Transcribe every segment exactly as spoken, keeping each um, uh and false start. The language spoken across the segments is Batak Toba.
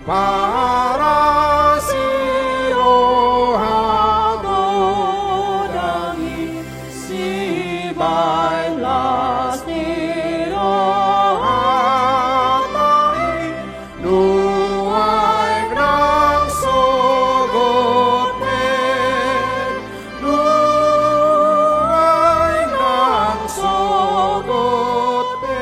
Parasi roha godang i, sibaen las ni rohanta i, nuaeng nang sogot pe, nuaeng nang sogot pe.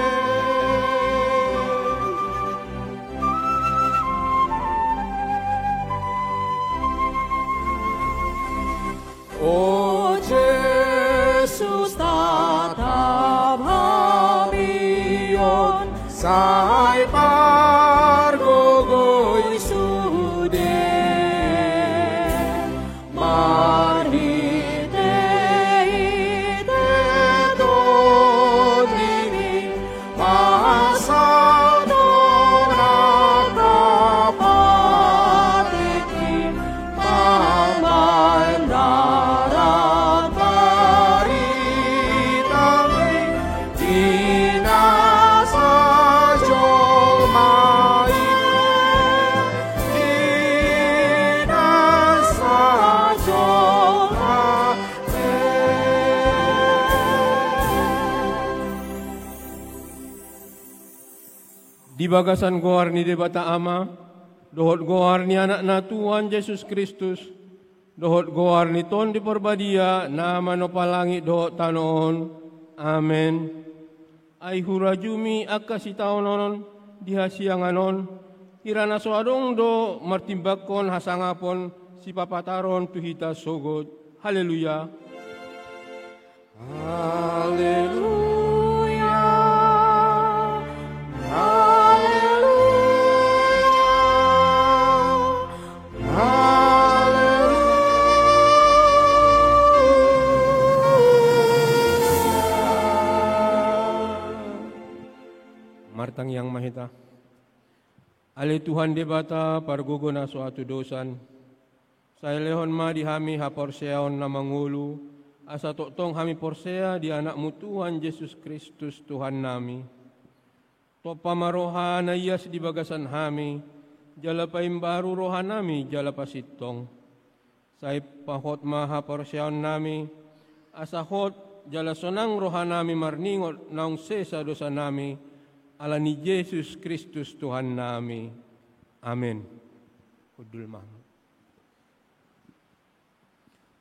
O Jesus, tatap hami on, sai pargogoi sude. Marhitehite Tondimi, masa do na tapatik i, mambaen darat barita i, di na sajolma i, di na sajolma i. Di bagasan goar ni Debata Ama, dohot goar ni Anakna Tuhan Jesus Kristus, dohot goar ni Tondi Parbadia na manompa langit dohot tano on. Amen. Ai hurajumi angka sitaonon di hasiangan on, hira na so adong do martimbangkon hasangapon sipapataron tu hita sogot. Haleluya. Haleluya. Haleluya. Haleluya. Martangiang ma hita. Ale Tuhan Debata, pargogo na so hatudosan, sai lehon ma di hami haporseaon na mangolu, asa tongtong hami porsea di Anakmu Tuhan Jesus Kristus, Tuhannami. Tompa ma roha na ias di bagasan hami, jala paimbaru rohanami jala pasintong. Sai pahot ma haporseaonnami, asa hot jala sonang rohanami marningot naung sesa dosanami, ala ni Jesus Kristus Tuhannami. Amen. Hundul ma.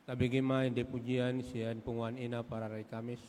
Tabege ma ende pujian sian punguan ina parari Kamis.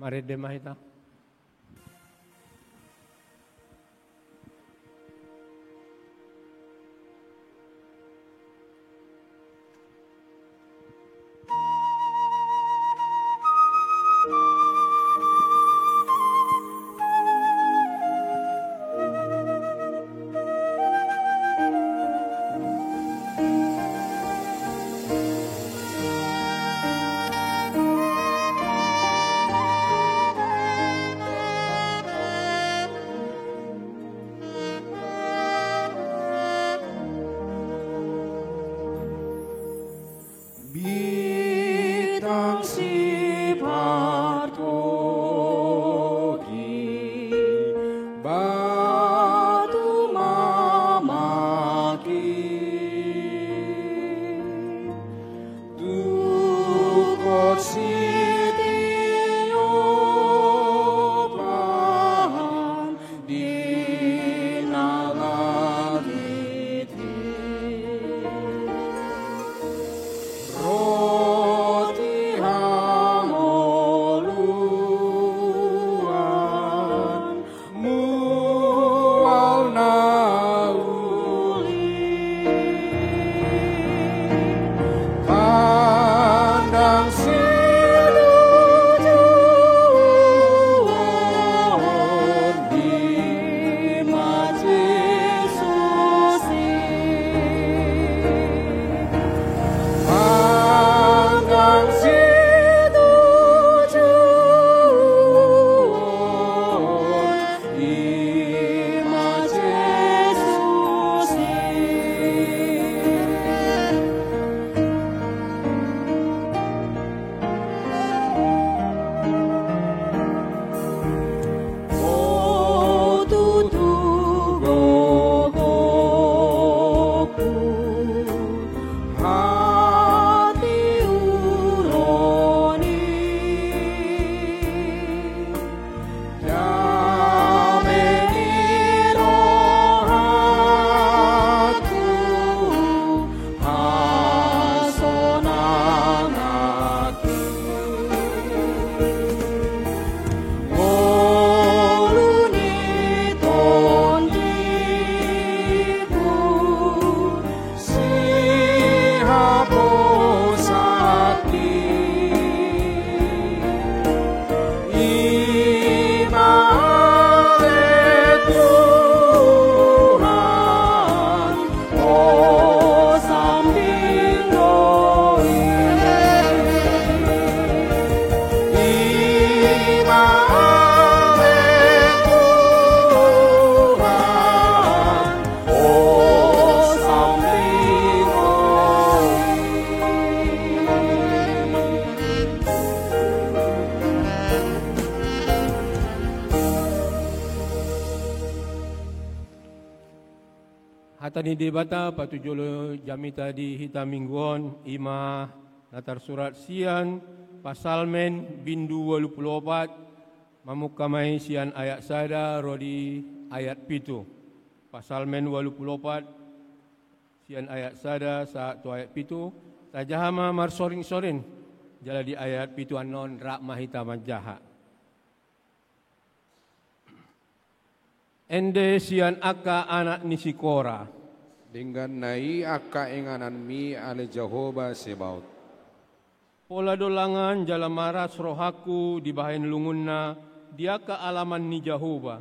Marende ma hita. Bintang sipartogi, batu mamaki, tukot sitiopan di na langit i. Roti hangoluan mual na uli, pandang silujuon i ma Jesus i. Pandang silujuon i ma Jesus i. O tutu gogoku hatiuron i. Dame ni rohangku, hasonanganku, ngolu ni tondiku, sihaposanki. I ma ale Tuhan, hosambing do i. I ma ale Tuhan, hata ni Debata patujolo jamita di hita minggu on, i ma na tarsurat sian Psalmen bindu ualu pulu opat, mamungka ma i sian ayat sada ro di ayat pitu. Psalmen ualu pulu opat, sian ayat sada sahat tu ayat pitu, tajaha ma marsoring-soring, jala di ayat pitu annon rap ma hita manjaha. Ende sian angka anak ni si Kora. Dengganna i angka ingananmi ale Jahowa Sebaot. Pola do langan jala maras rohangku dibahen lungunna di angka alaman ni Jahowa.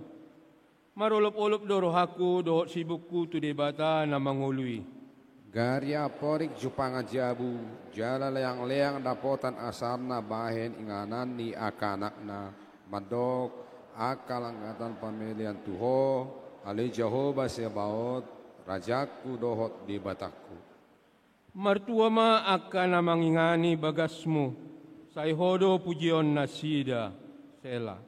Marolop-olop do rohangku dohot sibukku tu Debata na mangolu i. Gari amporik jumpangan jabu, jala leang-leang dapotan asarna bahen inganan ni angka anakna, mandok angka langgatan pamelean tu Ho, ale Jahowa Sebaot, Rajangku dohot Debatangku. Martua ma angka na mangingani bagasmu, sai Ho do pujion nasida. Sela.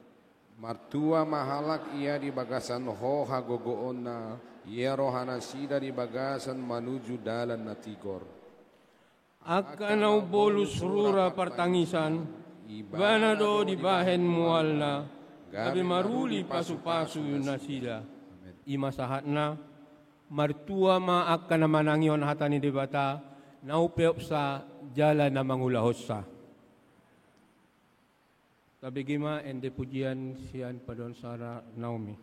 Martua ma halak ia di bagasan Ho hagogoonna, ia rohanasida di bagasan manuju dalan na tigor. Angka na umbolus rura partangisan, ibana do dibahen mualna, gabe maruli pasu-pasu nasida. Amen. I ma sahatna. Martua ma angka na manangihon hata ni Debata, na umpeopsa jala na mangulahonsa. Tabege ma ende pujian sian paduahon sara Naomi.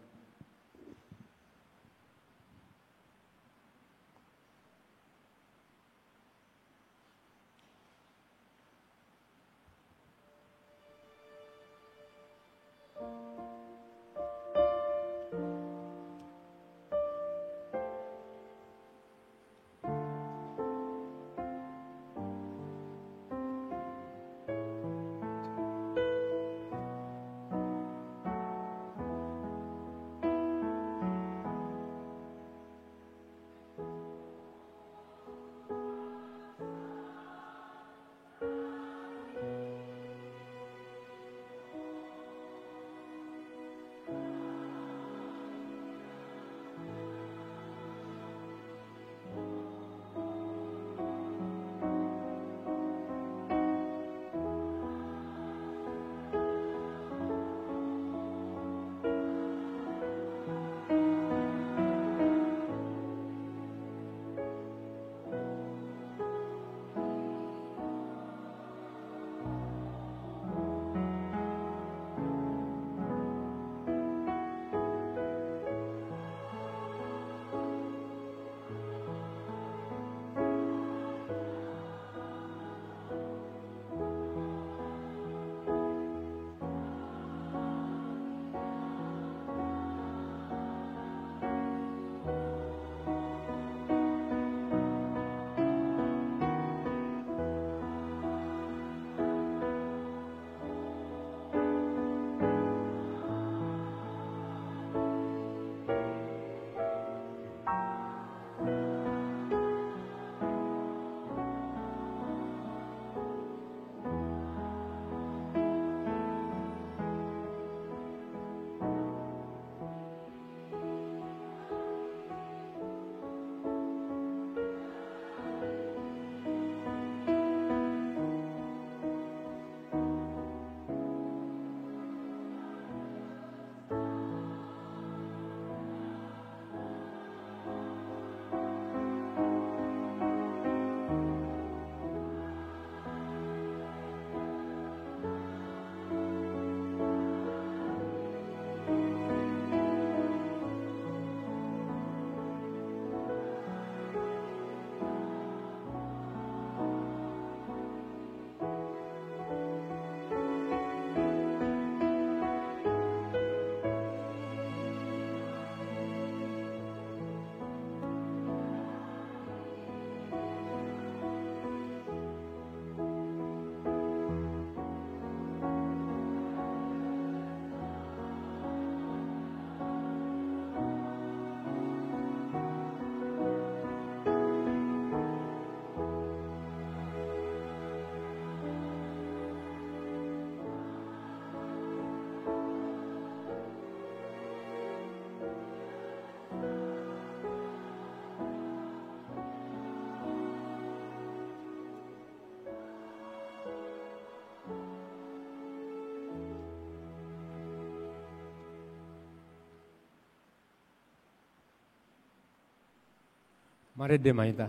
Marende ma hita.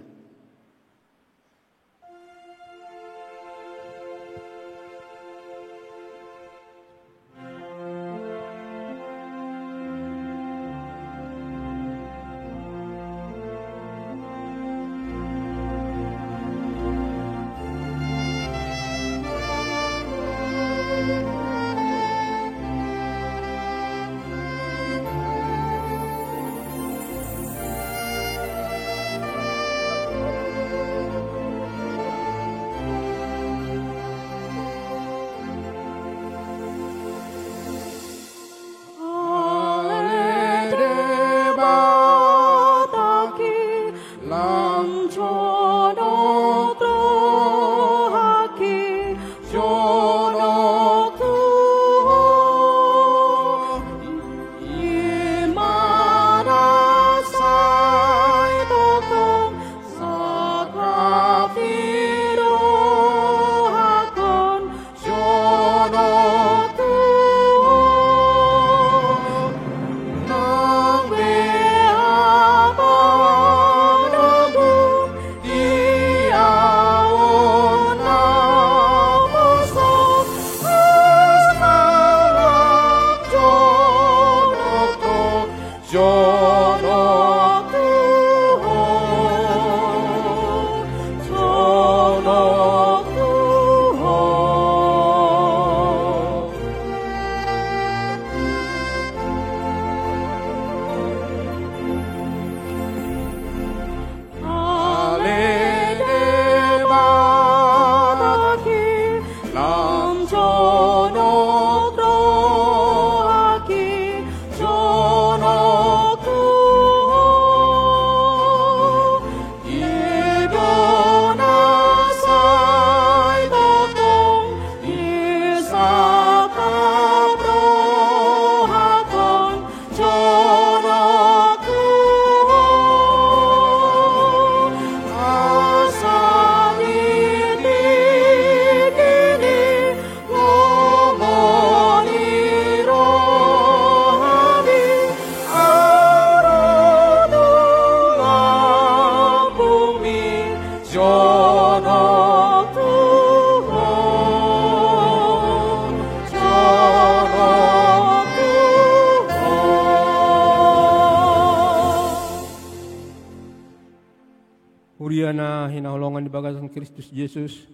Jonok tu Ho, jonok tu Ho. Ale Debata, lam jonok rohangki, jonok tu Ho. Ibana sai tongtong disangkap rohangkon, jonok tu Ho, asa ditingkini lomo ni rohami, aro tu lambungmi, jonok tu Ho, jonok tu Ho. Huria na hinaholongan di bagasan Kristus Jesus,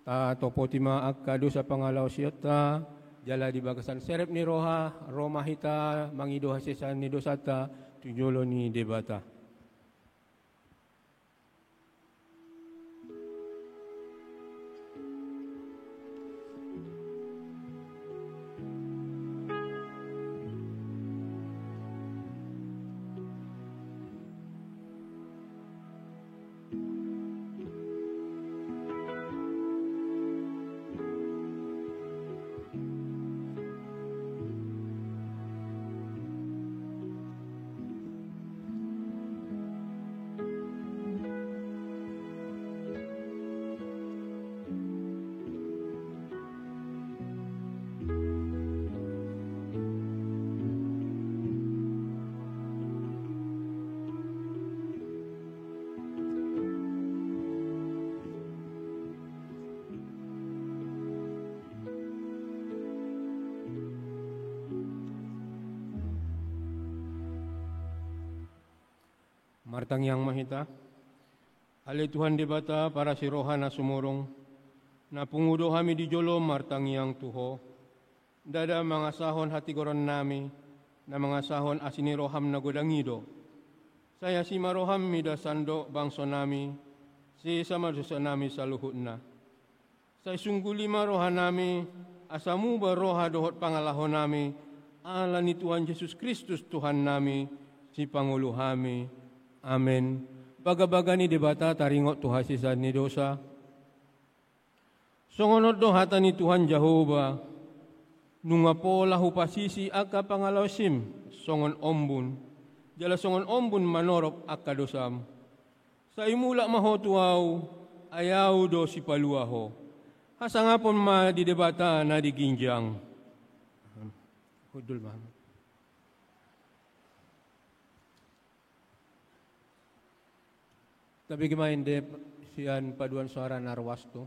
tatopoti ma angka dosa pangalaosionta, jala di bagasan serep ni roha, ro ma hita mangido hasesaan ni dosanta tu jolo ni Debata. Martangiang ma hita. Ale Tuhan Debata, parasi roha na sumurung, na pungu do hami di jolo martangiang tu Ho. Ndada mangasahon hatigoronnami, na mangasahon asi ni roham na godang i do. Sai asi ma roham mida sandok bangsonami, sesa ma dosanami saluhutna. Sai sungguli ma rohanami, asa muba roha dohot pangalahonami, ala ni Tuhan Jesus Kristus Tuhannami, Sipangolu hami. Amen. Bagabaga ni Debata taringot tu hasesaan ni dosa. Songon on do hata ni Tuhan Jahowa: Nunga pola hupasisi angka pangalaosim songon ombun, jala songon ombun manorop angka dosam. Sai mulak ma ho tu Ahu, ai Ahu do Sipalua ho. Hasangapon ma di Debata na di ginjang. Hundul ma. Tabege ma ende sian paduan soara na ruas tu.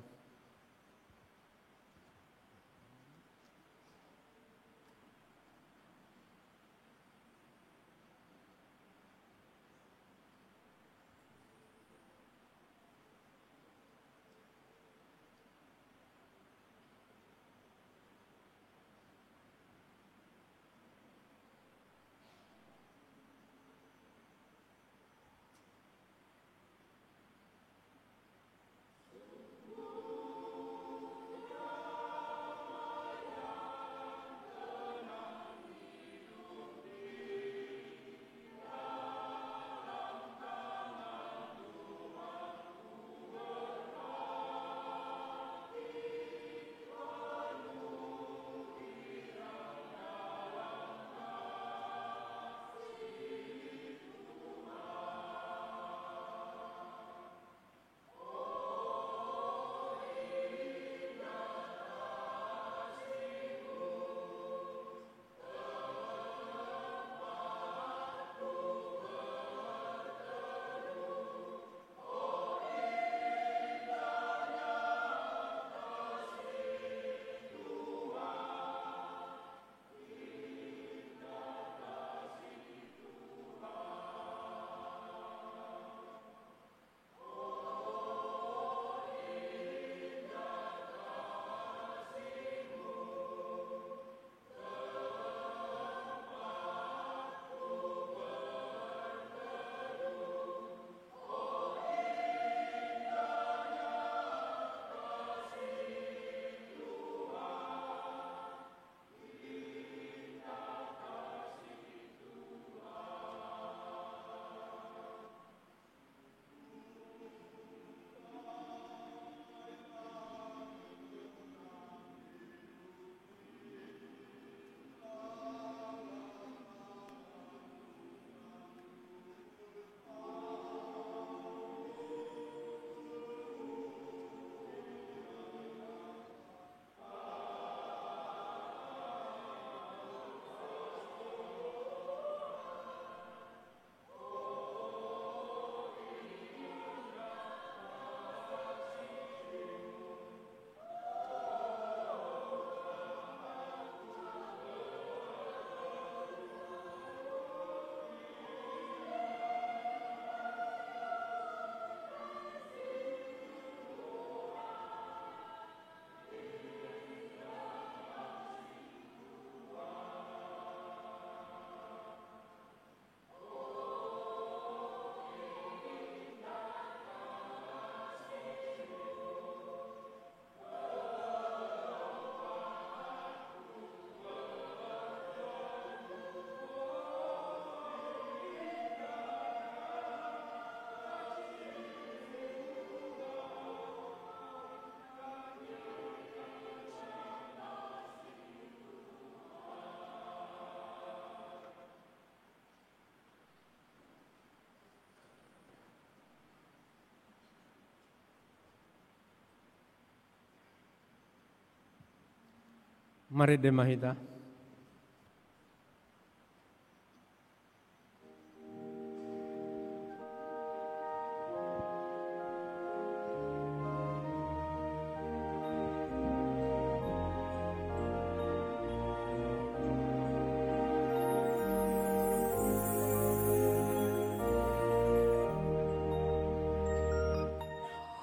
Marende ma hita.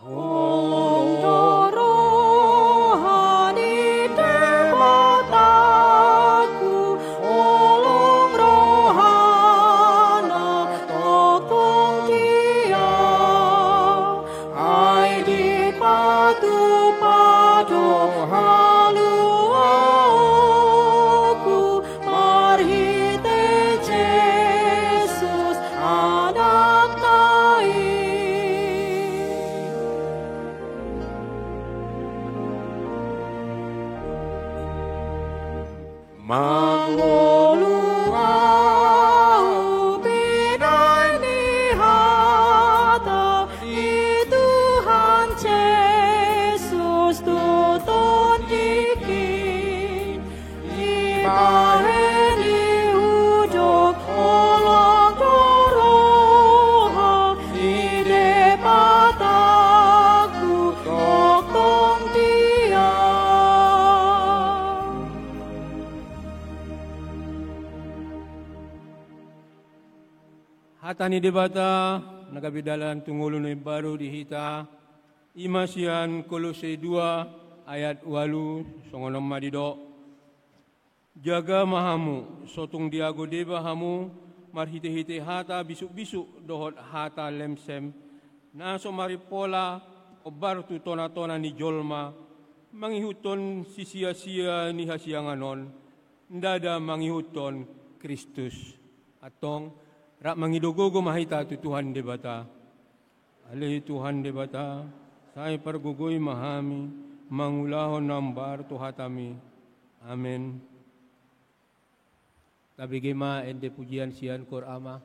Holong do roha ni Debataku, holong rohana tongtong dia. Ai dipatupa do haluaonku marhite Jesus Anakna i. Mangolu ahu pinahan ni hata ni Tuhan Jesus tu tondingki. Dibahen i hudok holong do roha ni Debataku tongtong dia. Hata ni Debata na gabe dalan tu ngolu na imbaru di hita, i ma sian Kolose dua ayat ualu, songon on ma didok: Jaga ma hamu, so tung diago deba hamu marhitehite hata bisukbisuk dohot hata lemsem, na so marimpola hombar tu tonatona ni jolma, mangihuthon sisiasian ni hasiangan on, ndada mangihuthon Kristus. Antong, rap mangido gogo ma hita tu Tuhan Debata. Ale Tuhan Debata, sai pargogoi ma hami mangulahon na hombar tu hataMi. Amen. Tabege ma ende pujian sian Kor Ama.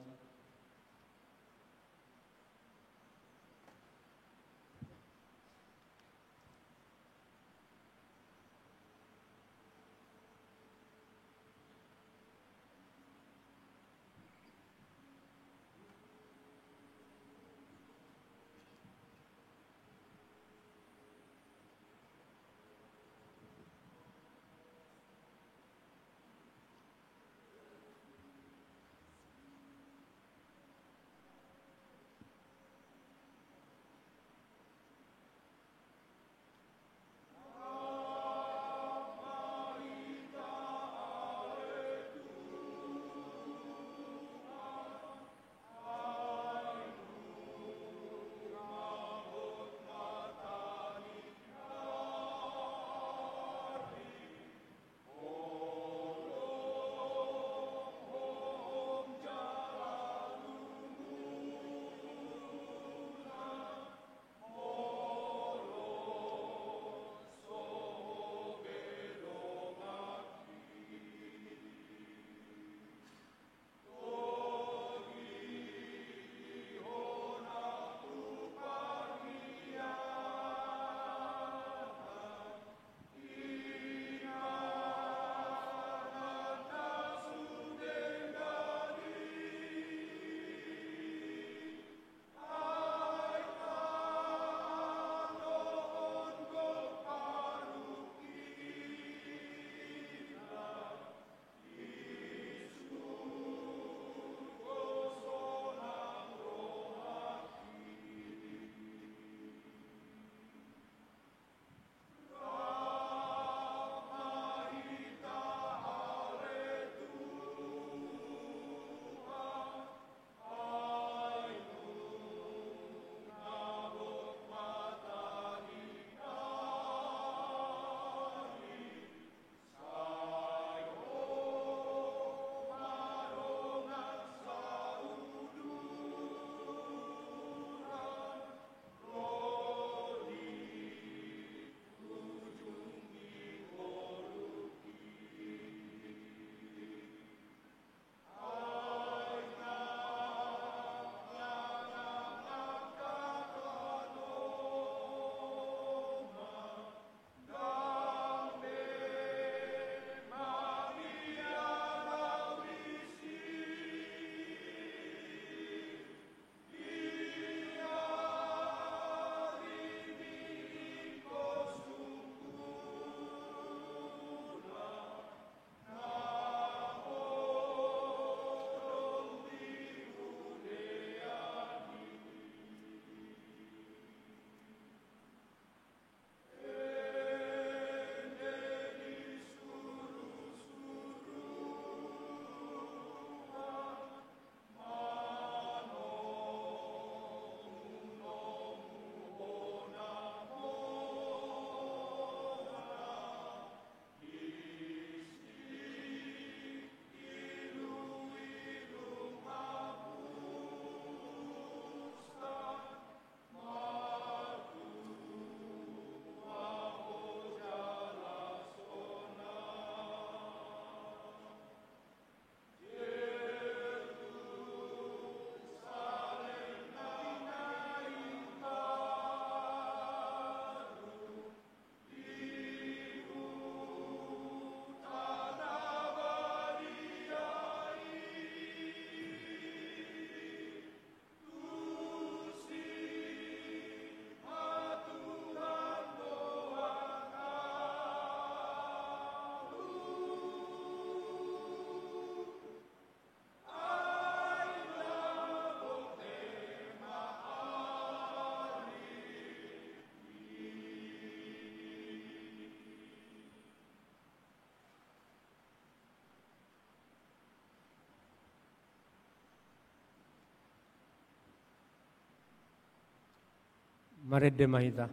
Marende ma hita.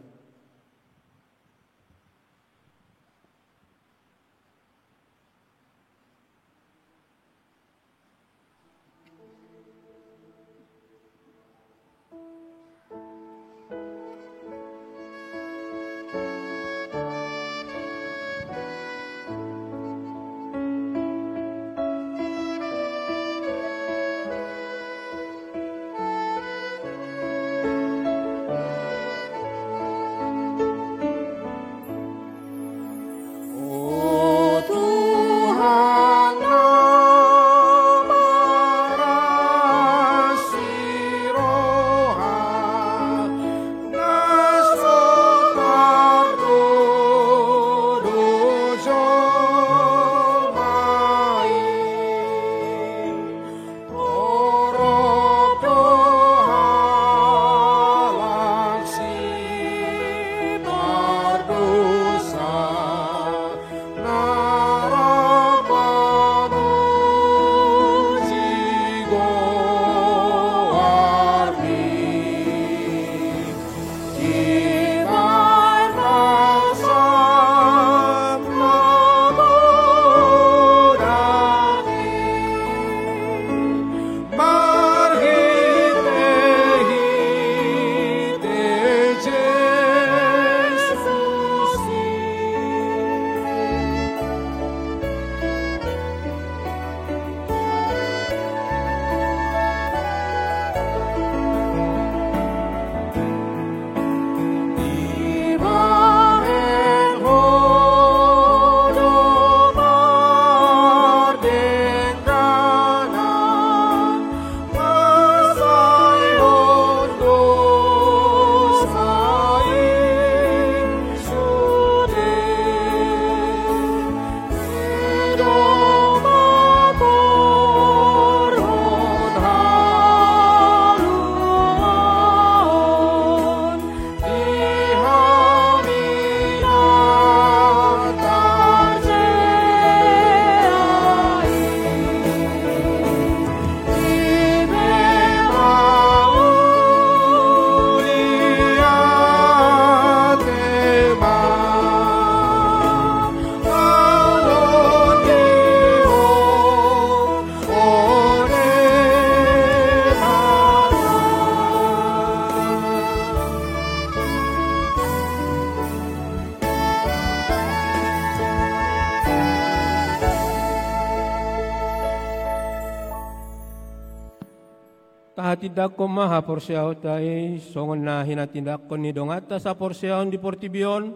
Tahatindangkon ma haporseaonta i songon na hinatindangkon ni donganta saporseaon di portibi on.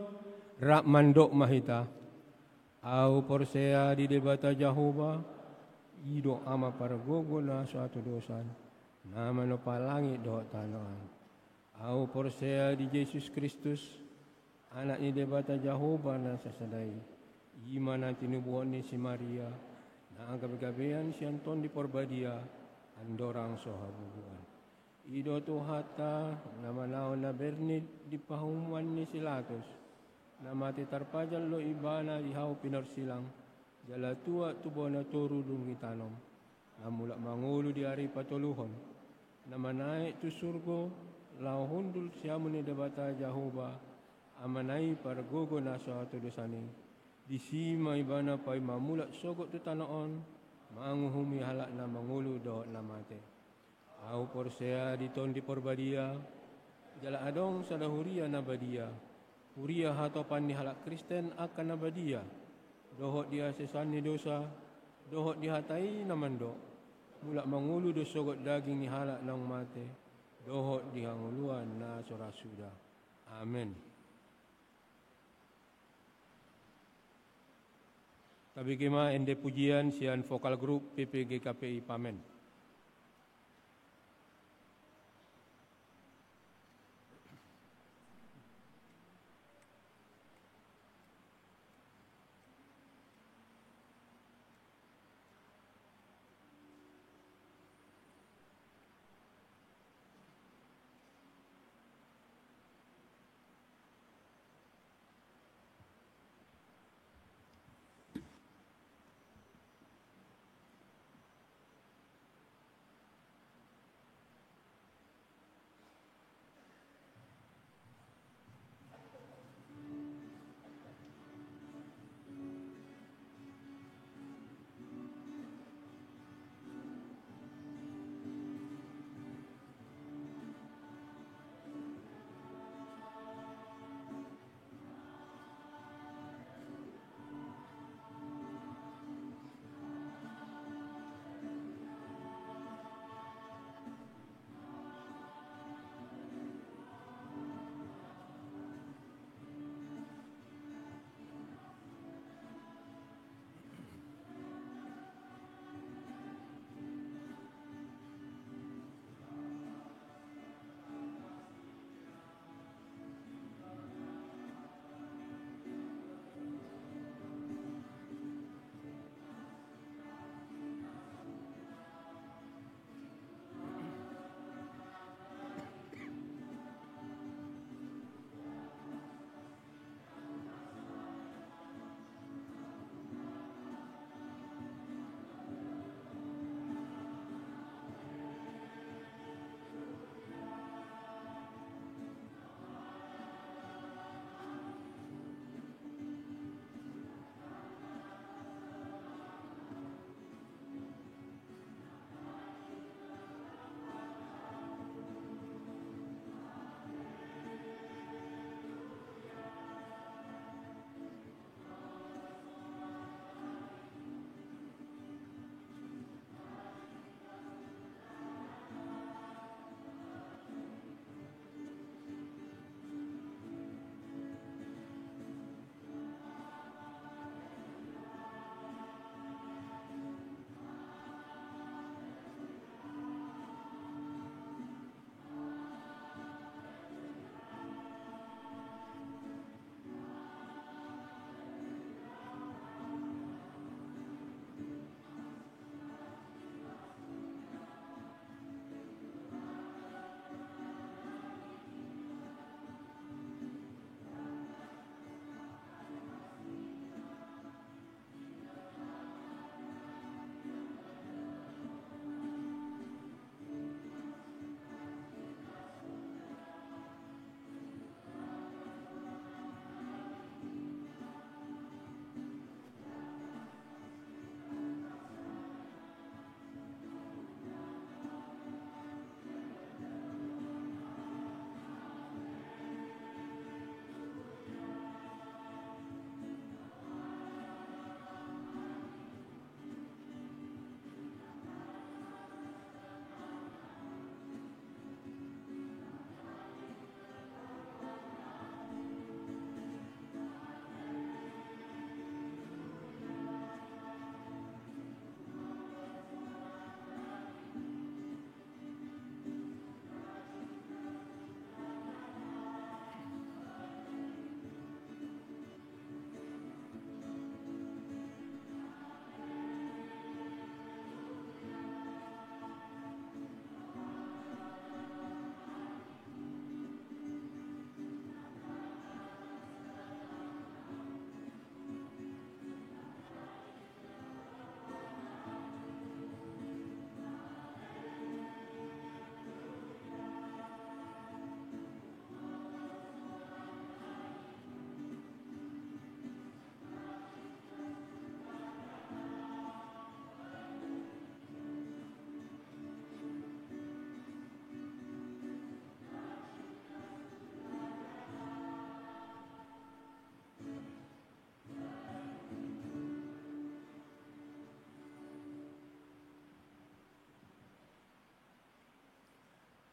Rap mandok ma hita: Ahu porsea di Debata Jahowa, i do Ama pargogo na so hatodosan, na manompa langit dohot tano on. Ahu porsea di Jesus Kristus, Anak ni Debata Jahowa na sasada i, i ma na tinubuhon ni si Maria, na gabegabean sian Tondi Porbadia, andorang so habubuan. I do Tuhanta, na manaon na bernit di pahuman ni si Latus, na mate tarpajal do Ibana di hau pinorsilang, jala tuat tu bona toru dung ditanom, na mulak mangolu di ari patoluhon, na manaek tu surgo, laho hundul siamun ni Debata Jahowa, Amana i pargogo na so hatodosan i. Disi ma Ibana paima mulak sogot tu tano on, manguhumi halak na mangolu dohot na mate. Ahu porsea di Tondi Porbadia, jala adong sada huria na badia, huria hatopan ni halak Kristen angka na badia, dohot di hasesaon ni dosa, dohot di hata i na mandok, mulak mangolu do sogot daging ni halak naung mate, dohot di hangoluan na so ra suda. Amen. Tabege ma ende pujian sian vokal grup P P G K P I Pamen.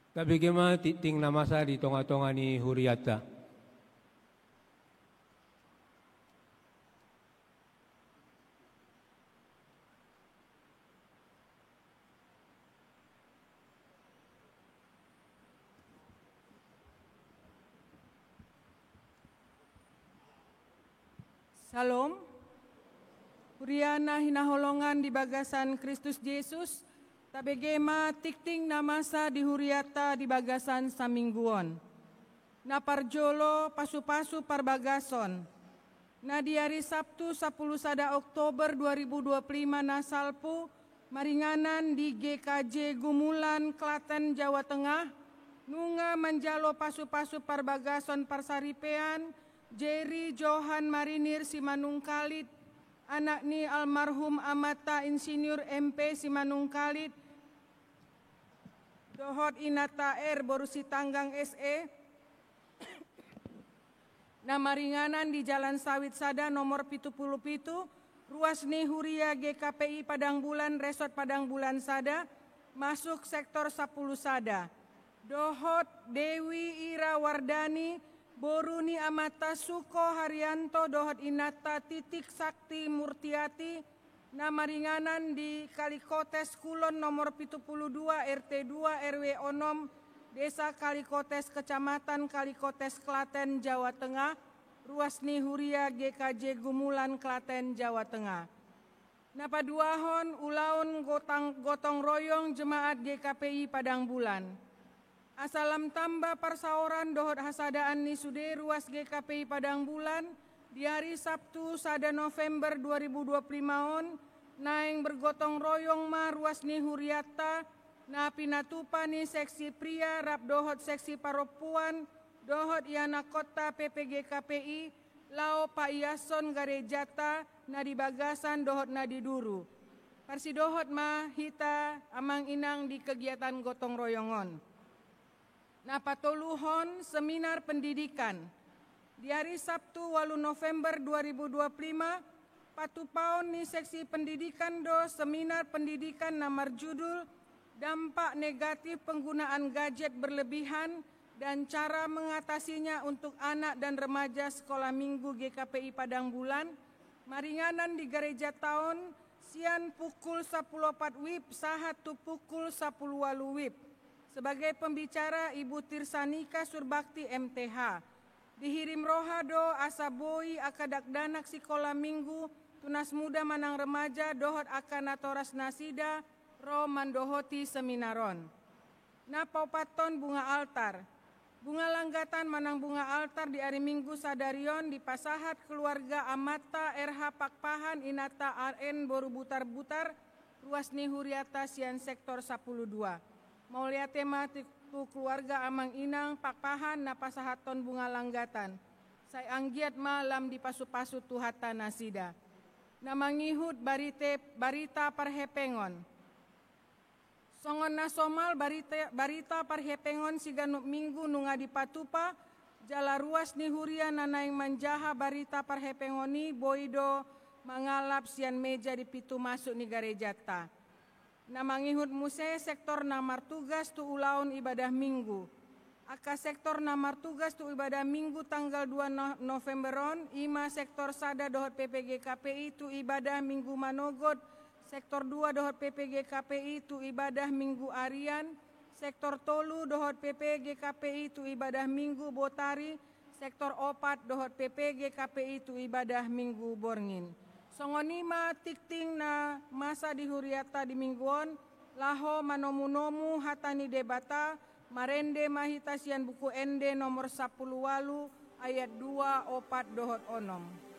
Tabege ma tingting na masa di tonga-tonga ni hurianta. Syalom. Huria na hinaholongan di bagasan Kristus Jesus, tabege ma tingting na masa di hurianta di bagasan saminggu on. Na parjolo, pasu-pasu parbagason. Na di ari Sabtu, sampulu sada Oktober dua ribu dua puluh lima na salpu, maringanan di G K J Gumulan, Klaten, Jawa Tengah, nunga manjalo pasu-pasu parbagason parsaripeon Jerry Johan Marinir Simanungkalit, anak ni almarhum amanta Insinyur M P Simanungkalit, dohot inanta R boru Sitanggang S E, na maringanan di Jalan Sawit sada nomor pitu puluh pitu, ruas ni huria G K P I Padang Bulan, Resort Padang Bulan sada, masuk sektor sampulu sada. Dohot Dewi Ira Wardani, boru ni amanta Suko Haryanto dohot inanta Titik Sakti Murtiati, na maringanan di Kalikotes Kulon nomor pitu puluh dua, R T dua, R W onom, Desa Kalikotes, Kecamatan Kalikotes, Klaten, Jawa Tengah, ruas ni huria G K J Gumulan, Klaten, Jawa Tengah. Na paduahon, ulaon gotang, gotong royong jemaat G K P I Padang Bulan. Asa lam tamba parsaoran dohot hasadaan ni sude ruas G K P I Padang Bulan, di ari Sabtu, sada November dua ribu dua puluh lima on, naeng bergotong royong ma ruas ni hurianta, na pinatupa ni seksi pria rap dohot seksi parompuan, dohot ianakhonta P P G K P I, laho paiashon garejanta na di bagasan dohot na di duru. Parsidohot ma hita amang inang di kegiatan gotong royong on. Na patoluhon, seminar pendidikan. Di ari Sabtu, walu November dua ribu dua puluh lima, patupaon ni seksi pendidikan do seminar pendidikan na marjudul Dampak Negatif Penggunaan Gadget Berlebihan dan Cara Mengatasinya untuk Anak dan Remaja Sekolah Minggu G K P I Padang Bulan, maringanan di garejanta on, sian pukul sampulu opat wib sahat tu pukul sampulu walu wib. Sebagai pembicara, Ibu Tirsanika Surbakti, M T H. Dihirim roha do asa boi angka dakdanak sikola minggu, tunas muda manang remaja, dohot angka natorasnasida ro mandohoti seminar on. Na paopathon, bunga altar. Bunga langgatan manang bunga altar di ari Minggu sadari on dipasahat keluarga amanta R H Pakpahan, inanta R N boru Butarbutar, ruas ni hurianta sian sektor sampulu dua. Mauliate ma tu, tu keluarga amang inang Pakpahan na pasahathon bunga langgatan. Sai anggiat ma lam dipasupasu Tuhanta nasida. Na mangihut barite, barita parhepengon. Songon na somal, barita, barita parhepengon siganup Minggu nunga dipatupa, jala ruas ni huria na naeng manjaha barita parhepengon i boi do mangalap sian meja di pintu masuk ni garejanta. Na mangihut muse sektor na martugas tu ulaon ibadah Minggu. Angka sektor na martugas tu ibadah Minggu tanggal dua no-, November on, i ma sektor sada dohot P P G K P I tu ibadah Minggu manogot, sektor dua dohot P P G K P I tu ibadah Minggu arian, sektor tolu dohot P P G K P I tu ibadah Minggu botari, sektor opat dohot P P G K P I tu ibadah Minggu borngin. Songon i ma tingting na masa di hurianta di Minggu on, laho manomunomu hata ni Debata, marende ma hita sian Buku Ende nomor sampulu walu, ayat dua, opat dohot onom.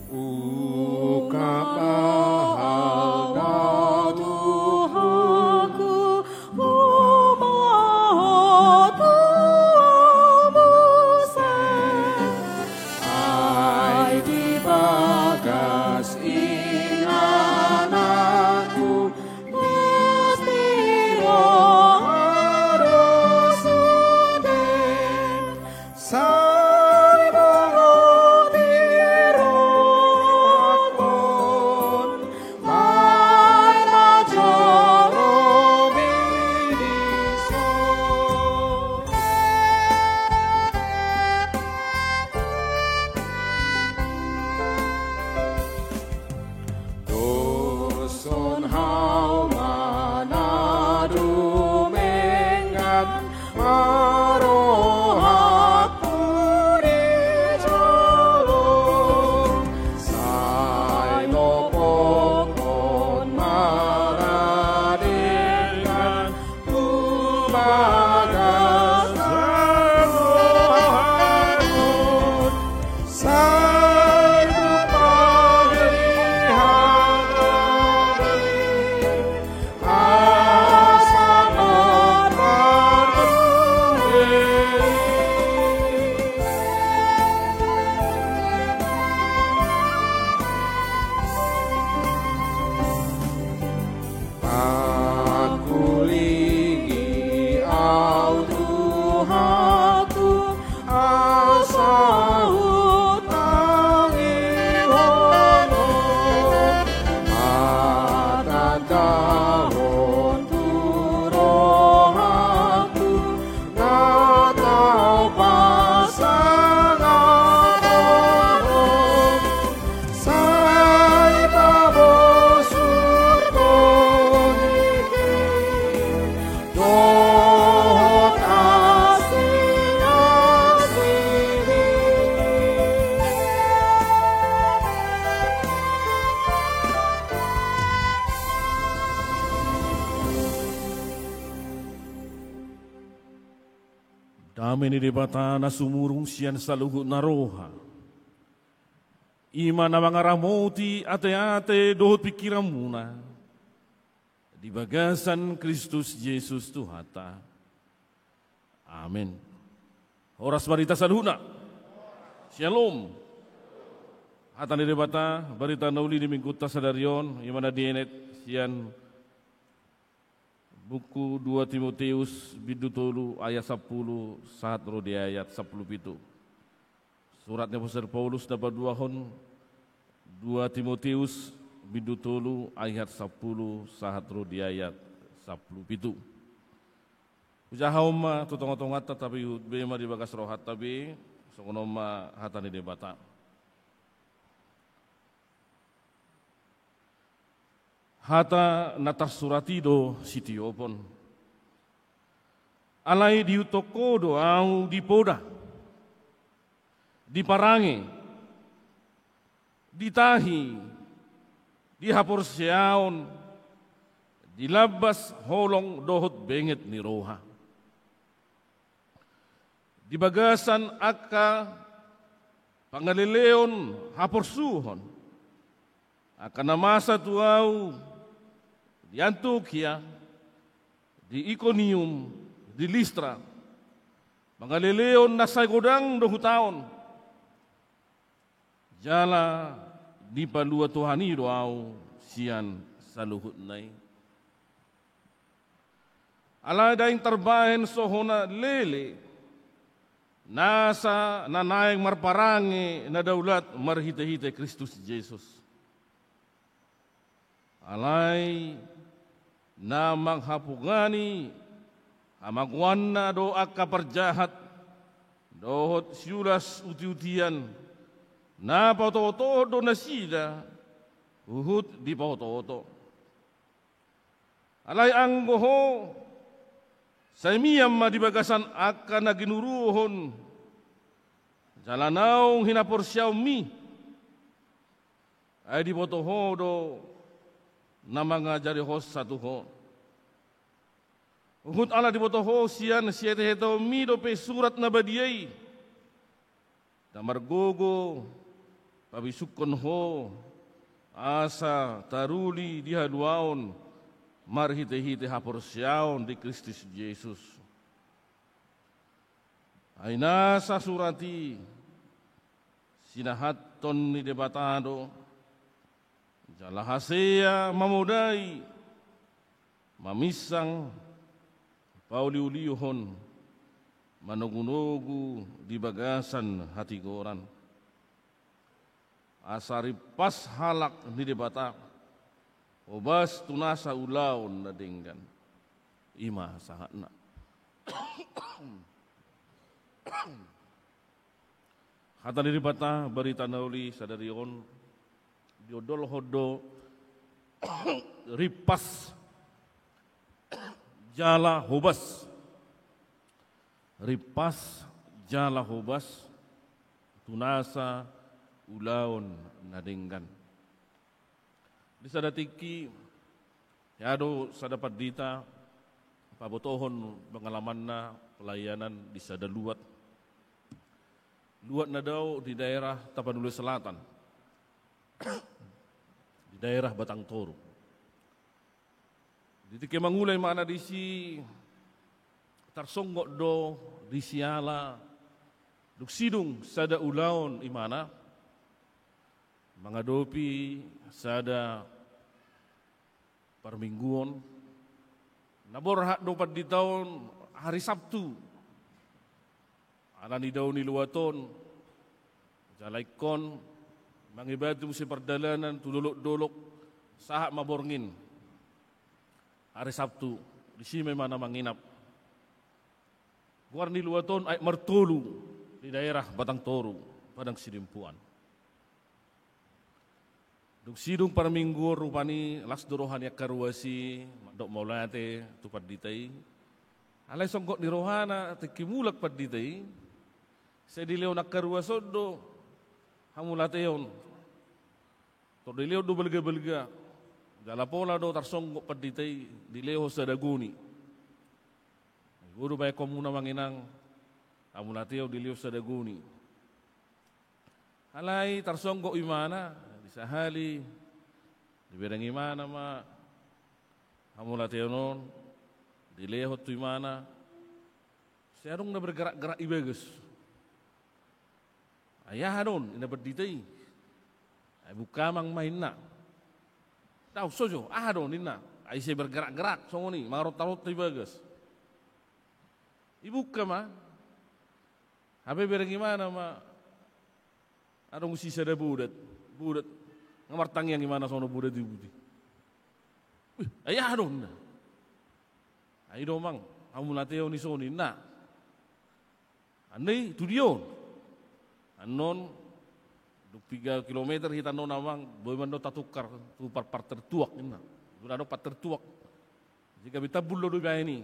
Ungkap ma hal na tu Dame ni Debata na sumurung sian saluhut na roha, i ma na mangaramoti ateate dohot pingkiranmuna di bagasan Kristus Jesus Tuhanta. Amen. Horas ma di hita saluhutna. Syalom. Hata ni Debata, barita na uli di minggunta sadari on, i ma na dienet sian buku dua Timoteus bindu tolu ayat sampulu sahat ro di ayat sampulu pitu. Surat ni apostel Paulus na paduahon dua Timoteus bindu tolu ayat sampulu sahat ro di ayat sampulu pitu. Hujahahon ma tu tongatonganta, tapi huhut be ma di bagas rohanta be. Songon on ma hata ni Debata. Hata na tarsurat i do sitiopon. Alai diihuthon ho do ahu di poda, di parange, di tahi, di haporseaon, di lambas holong dohot benget ni roha. Di bagasan angka pangaleleon haporsuhon, angka na masa tu ahu di Antiokia, di Ikonium, di Listra, pangaleleon na sai godang do hutaon. Jala dipalua Tuhan i do ahu sian saluhutna i. Alai ndang tarbahen so hona lele nasa na naeng marparange na daulat marhitehite Kristus Jesus. Alai na manghapungani hamagoanna do angka parjahat dohot siulas utiutian, na paotootohon do nasida huhut dipaotooto. Alai anggo ho, sai mian ma di bagasan angka na ginuruhon jala naung hinaporseaonmi. Ai diboto ho do na mangajarihonsa tu ho. Huhut ala diboto ho sian sihetehetaonmi dope Surat na Badia i, na margogo pabisukkon ho asa taruli di haluaon marhitehite haporseaon di Kristus Jesus. Ai nasa surat i sinahathon ni Debata do, jala hasea mamodai, maminsang, pauliulihon, manogunogu di bagasan hatigoran. Asa rimpas halak ni Debata, hobas tu nasa ulaon na denggan. I ma sahatna. Hata ni Debata, barita na uli sadari on, diondolhon do rimpas jala hobas. Rimpas jala hobas tu nasa ulaon na denggan. Di sada tingki, hea do sada pandita pabotohon pengalamanna pelayanan di sada luat. Luat na dao di daerah Tapanuli Selatan, di daerah Batang Toru. Di tingki mangula imana disi, tarsonggot do disi ala dung sidung sada ulaon imana mangadopi sada parmingguon. Na borhat do pandita on hari Sabtu. Ala ni dao ni luat on, jala ingkon mangebati muse pardalanan tu dolok-dolok, sahat ma borngin. Hari Sabtu, disi ma imana manginap. Goar ni luat on Aek Martolu di daerah Batang Toru, Padang Sidempuan. Dung sidung parmingguon rupani las do roha ni angka ruas i mandok mauliate tu pandita i. Alai songgot ni rohana tingki mulak pandita i, sai dilehon angka ruas on do hamauliateon. Tor dilehon do balgabalga. Jala pola do tarsonggot pandita i dilehon sada goni. Bodo baen hamu amang inang, hamauliateon dilehon sada goni. Alai tarsonggot imana, disahali, dibereng imana ma hamauliateon on, dilehon tu imana, sai adong na bergerak-gerak di bagas. Ai aha do on, ninna pandita i. Ai buka amang ma, ninna. Dao, so jo, aha do on, ninna. Ai sai bergerak-gerak songon i, mangaronta-ronta di bagas. Dibuka ma. Hape bereng imana ma adong sisada bodat. Bodat. Nga martangiang imana songon bodat i, bodat i. Wih, ai aha do on, ninna. Ai do amang, hamauliateon i songon i, ninna. Annon i tu dia on. Annon dung piga kilometer hita annon amang, boi ma annon tatukar tu par-, partertuak, ninna. Dung adong partertuak. Jadi gabe tambul do dibaen i.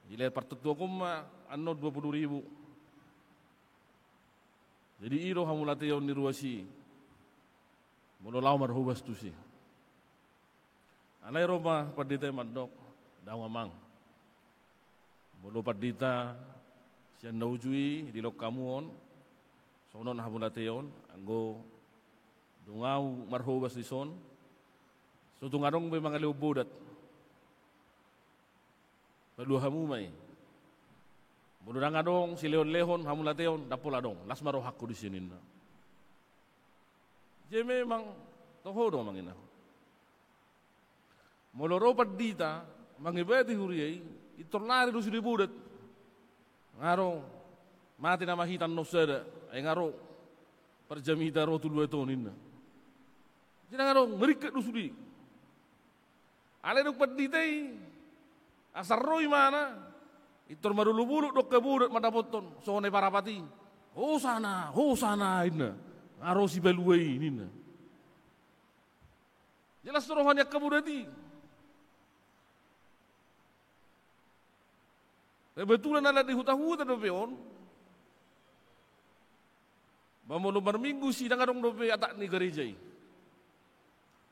Dilehon partertuak on ma annon dua puluh ribu. Jadi i do hamauliateon ni ruas i. Molo laho marhobas tusi. Alai ro ma pandita i mandok, dao amang. Molo pandita sian na uju i dilehon hamu on, songon on hamauliateon, anggo dung ahu marhobas dison, so tung adong be mangalehon bodat. Palua hamu ma i. Molo ndang adong silehon-lehon hamauliateon, ndang pola adong, las ma rohangku disi, ninna. Jadi memang toho do amang, ninna. Molo ro pandita mangibati huria i, pintor lari do sude bodat. Nga ro, mate nama hita annon sada, ai nga ro parjamita ro tu luat on, ninna. Jadi nga ro, ngeringkat do sude. Alai dung pandita i, asa ro imana, pintor marolop-olop do angka bodat mandapothon songon na i parapat i. Hosana, hosana, ninna. Nga ro sipalua i, ninna. Jelas do roha ni angka bodat i. Kebetulan ala di huta-huta dope on. Ba molo marminggu si ndang adong dope atap ni gareja i.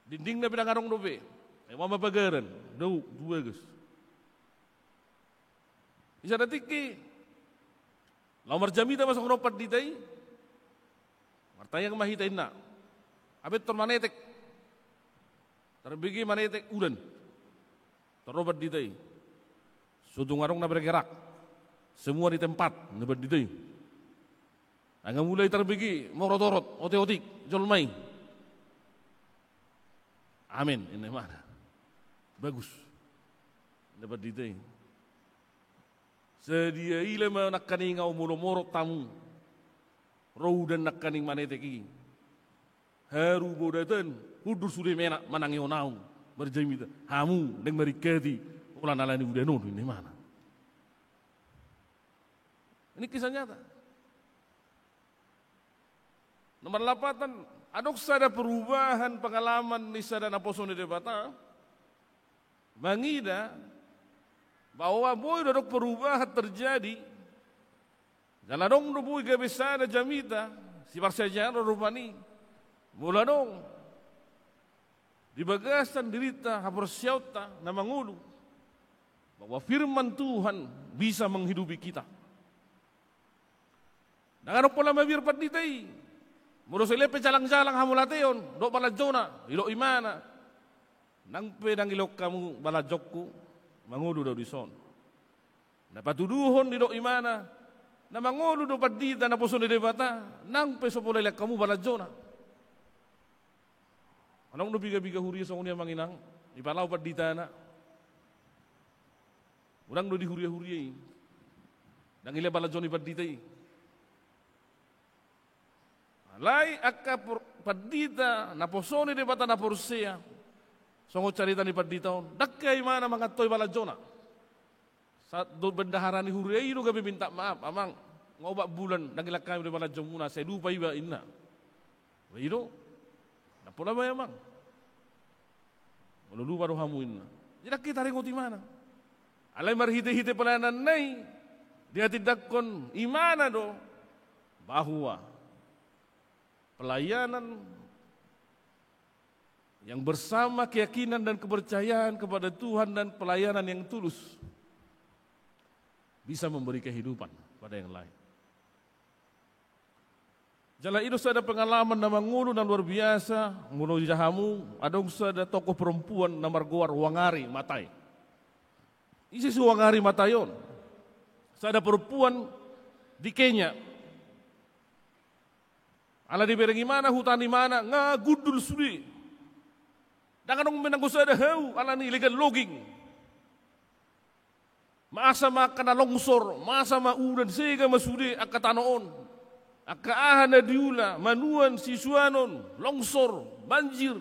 Dindingna pe ndang adong dope. Ai ma pagaran, dao tu bagas. Di sada tingki, laho marjamita ma songon on pandita i. Martangiang ma hita, ninna. Hape pintor manetek. Tarbege manetek udan. Pintor ro pandita i. So tung adong na bergerak. Semua di tempat, ninna pandita i. Ai nga mulai tarbege, morot-orot, otik-otik jolma i. Amen, ninna imana. Bagus, ninna pandita i. Sadia ila ma nangkaning ahu molo morot hamu, ro udan nangkaning manetek i, haru bodatan, hundul sude menak manangihon ahu marjamita. Hamu naeng maringkati holan ala ni udan on, ninna imana. Ini kisah nyata. Nomor lapatan, adong sada perubahan pengalaman ni sada naposo ni Debata, mangida bahwa boi do adong perubahan terjadi, jala adong do boi gabe sada jamita, siparsiajaan do rupani, molo adong di bagasan dirinta haporseaonta na mangolu, bahwa firman Tuhan bisa menghidupi kita. Ndang adong pola mabiar pandita i. Molo so dilehon pe jalang-jalang hamauliateon, dohot balanjona, didok imana. Nang pe ndang dilehon hamu balanjongku, mangolu do ahu dison. Na patuduhon didok imana, na mangolu do pandita naposo ni Debata, nang pe so pola dilehon hamu balanjona. Adong do piga-piga huria songon i amang inang, dipalaho panditana. Unang do di huria-huria i. Ndang dilehon balanjo ni pandita i. Alai angka por-, pandita naposo ni Debata na porsea. Songon carita ni pandita on. Ndang hea imana mangantoi balanjona. Sahat tu bendahara ni huria i do gabe minta maaf, "Amang, nga opat bulan ndang dilehon hami do balanjomuna, sai lupa iba," ninna. Ba i do. Ndang pola bae amang. Molo lupa do hamu ninna. Jadi ndang hea taringot imana. Alai marhite-hite pelayananna i, dihatindangkon imana do bahwa pelayanan yang bersama keyakinan dan kepercayaan kepada Tuhan dan pelayanan yang tulus bisa memberi kehidupan. Padaeng lae. Jala i do sada pengalaman na mangolu na luar biasa, molo ija hamu, adong sada tokoh perempuan na margoar Wangari Maathai. Ise si Wangari Maathai on? Sada perempuan di Kenya. Ala dibereng imana huta ni imana, nga gundul sude. Ndang adong be nanggo sada hau, ala ni illegal logging. Masa ma angka na longsor, masa ma udan, sega ma sude angka tano on. Angka aha na diula, manuan, sisuanon, longsor, banjir.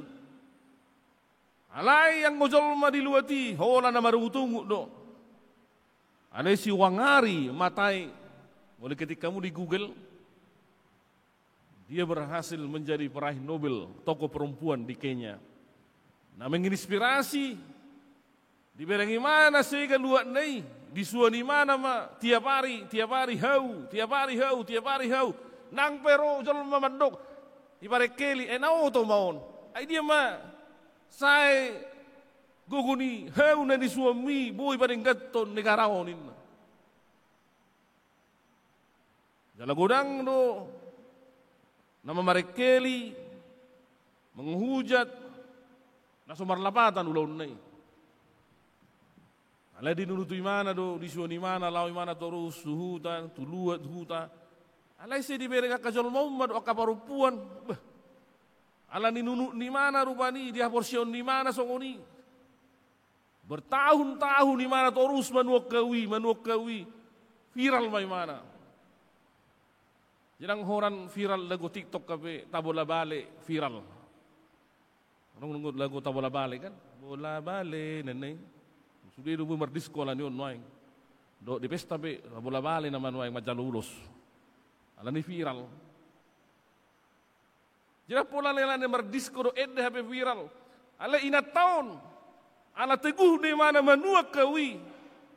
Alai anggo jolma di luat i, holan na marungutungut do. Alai si Wangari Maathai, molo ketik hamu di Google, dia berhasil menjadi peraih Nobel, tokoh perempuan di Kenya. Na menginspirasi, dibereng imana sega luatna i, disuan imana ma tiap ari, tiap ari hau, tiap ari hau, tiap ari hau. Nang pe ro jolma mandok, diparengkeli, e na oto ma on. Ai dia ma sae gogo ni hau na nisuanmi boi padengganhon negara on, ninna. Jala godang do na mamarengkeli, menghujat, na so marlapatan ulaonna i. Alai dinunuti imana do, disuan imana, laho imana torus tu huta, tu luat huta. Alai sai dibereng angka jolma on ma do, angka parompuan. Bah. Ala ni nunut ni imana rupani, dihaporseaon ni imana songon i. Bertahun-tahun imana torus manuan hau i, manuan hau i. Viral ma imana. Jadi ndang holan viral lagu TikTok hape, tabola-bale viral. Adong lagu tabola-bale kan? Bola-bale, ninna i. Sude do boi mardisko ala ni on nuaeng. Dohot di pesta pe, tabola-bale nama nuaeng manjalo ulos. Ala ni viral. Jadi pola lalana mardisko do ende hape viral. Alai inanta on, ala teguh do imana manuan hau i.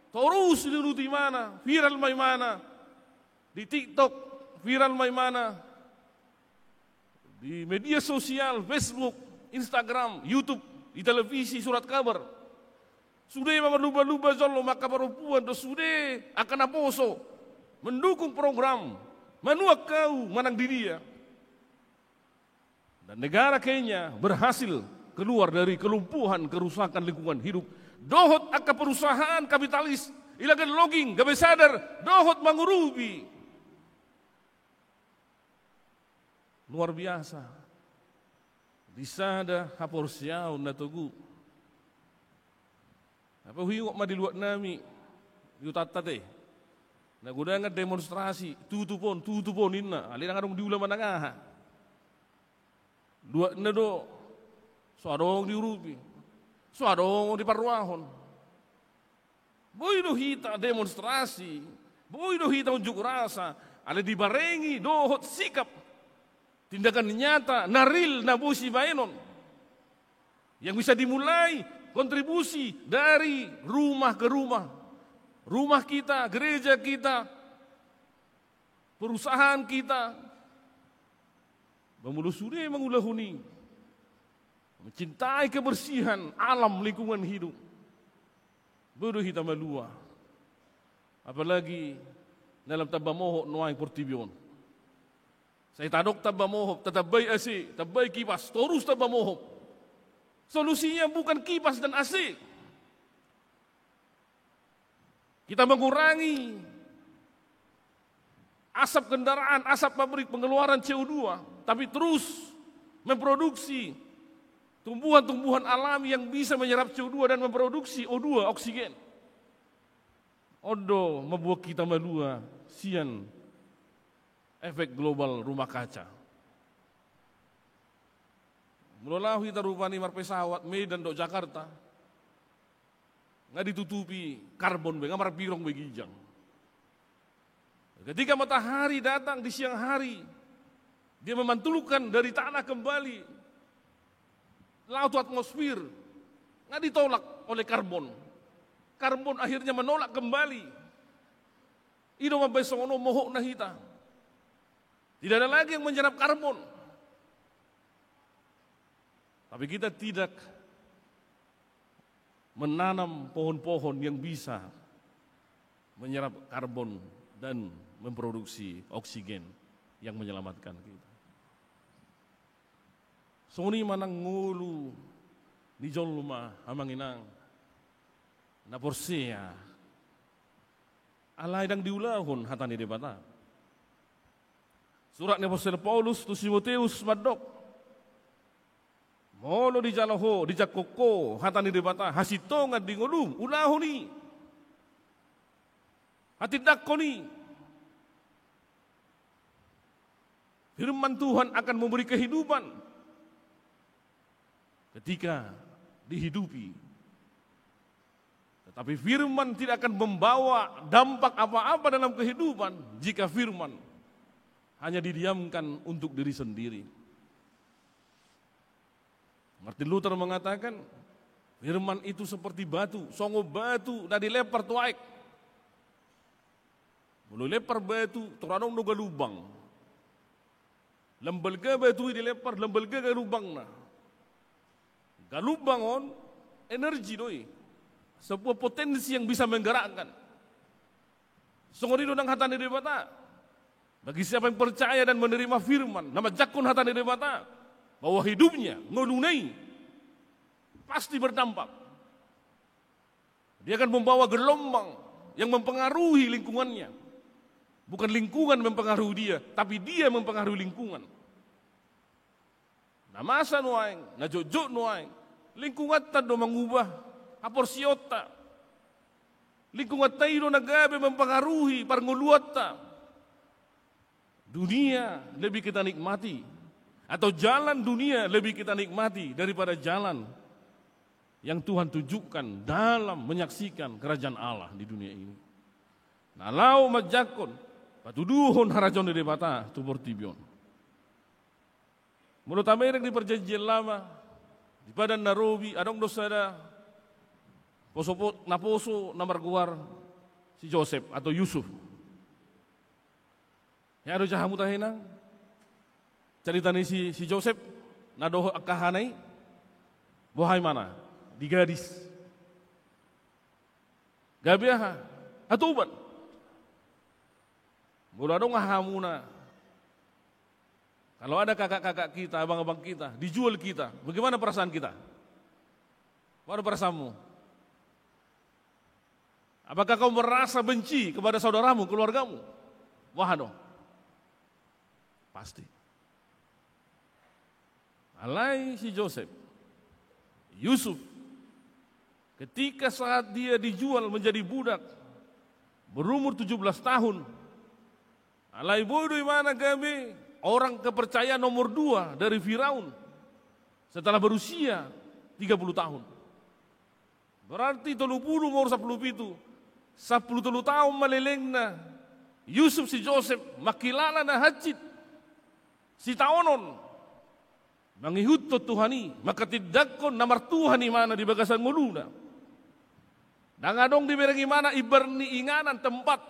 Torus dinunuti imana, viral ma imana. Di TikTok, viral ma imana. Di media sosial, Facebook, Instagram, YouTube, di televisi, surat kabar. Sude ma marlumba-lumba jolo angka parompuan dohot sude angka naposo mendukung program manuan hau manang di dia. Dan negara Kenya berhasil keluar dari kelumpuhan kerusakan lingkungan hidup. Dohot angka perusahaan kapitalis, illegal logging, gabe sadar, dohot mangurupi. Luar biasa. Di sada haporseaon na togu. Hape huingot ma di luat nami, di hutanta te. Na godang demonstrasi, tutup on, tutup on ninna, alai ndang adong diula manang aha. Luatna do, so adong diurupi, so adong diparrohahon. Boi do hita demonstrasi, boi do hita unjuk rasa, alai dibarengi dohot sikap, tindakan nyata, na real, na boi sibaenon. Yang bisa dimulai kontribusi dari rumah ke rumah. Rumah kita, gereja kita, perusahaan kita. Ba molo sude mangulahon i, mencintai kebersihan alam lingkungan hidup, boi do hita malua. Apalagi na lam tamba mohop nuaeng portibi on. Sai tadok tamba mohop, tatambai A C, tambai kipas, torus tamba mohop. Solusinya bukan kipas dan A C. Kita mengurangi asap kendaraan, asap pabrik, pengeluaran C O dua, tapi terus memproduksi tumbuhan-tumbuhan alami yang bisa menyerap C O dua dan memproduksi O dua, oksigen. On do mambuat hita malua sian efek global rumah kaca. Molo laho hita rupani marpesawat Medan dohot Jakarta, nga ditutupi karbon be, nga marbirong be ginjang. Ketika matahari datang di siang hari, dia memantulkan dari tanah kembali, laho tu atmosfer, nga ditolak oleh karbon. Karbon akhirnya menolak kembali. I do mambaen songon on mohopna hita. Tidak ada lagi yang menyerap karbon. Tapi kita tidak menanam pohon-pohon yang bisa menyerap karbon dan memproduksi oksigen yang menyelamatkan kita. Songon i ma nang ngolu ni jolma, amang inang, na porsea, alai ndang diulahon hata ni Debata. Surat ni apostel Paulus tu si Timoteus mandok, molo dijalo ho, dijangkon ho hata ni Debata, hasintongan di ngolum, ulahon i. Hatindangkon i. Firman Tuhan akan memberi kehidupan ketika dihidupi. Tetapi firman tidak akan membawa dampak apa-apa dalam kehidupan jika firman hanya didiamkan untuk diri sendiri. Martin Luther mengatakan, firman itu seperti batu, songon batu na dilempar tu aek. Molo dilempar batu, tor adong do galumbang. Lam balga batu i dilempar, lam balga galumbangna. Galumbang on energi do i. Sebuah potensi yang bisa menggerakkan. Songon i do nang hata ni Debata. Bagi siapa yang percaya dan menerima firman, na manjangkon hata ni Debata, bahwa hidupnya, ngoluna i, pasti berdampak. Dia akan membawa gelombang yang mempengaruhi lingkungannya. Bukan lingkungan mempengaruhi dia, tapi dia mempengaruhi lingkungan. Na masa nuaeng, na jotjot nuaeng, lingkunganta do mangubah haporseaonta. Lingkunganta i do na gabe mempengaruhi parngoluanta. Dunia lebih kita nikmati, atau jalan dunia lebih kita nikmati daripada jalan yang Tuhan tunjukkan dalam menyaksikan kerajaan Allah di dunia ini. Na laho manjangkon, patuduhon harajaon ni Debata tu portibi on. Molo tabereng di Perjanjian Lama, di Padan na Robi, adong do sada poso po-, naposo na margoar si Josep atau Yusuf. Hea do jahamu tahe nang carita ni si, si Josep, na dohot angka hana i, boha imana, digadis. Gabe aha? Hatoban. Molo adong hamuna, kalau ada kakak-kakak kita, abang-abang kita, dijual kita, bagaimana perasaan kita? Boha do perasaanmu? Apakah kau merasa benci kepada saudaramu, keluargamu? Boha do? Pasti. Alai si Josep, Yusuf, ketika saat dia dijual menjadi budak, berumur tujuh belas tahun, alai boi do imana gabe orang kepercayaan nomor dua dari Firaun setelah berusia tiga puluh tahun. Berarti tolu pulu umur sampulu pitu. Sampulu tolu taon ma lelengna Yusuf si Josep, mangkilala na hansit, sitaonon. Mangihuthon Tuhan i, mangkatindangkon na martuhan imana di bagasan ngoluna. Ndang adong dibereng imana imbar ni inganan, tempat.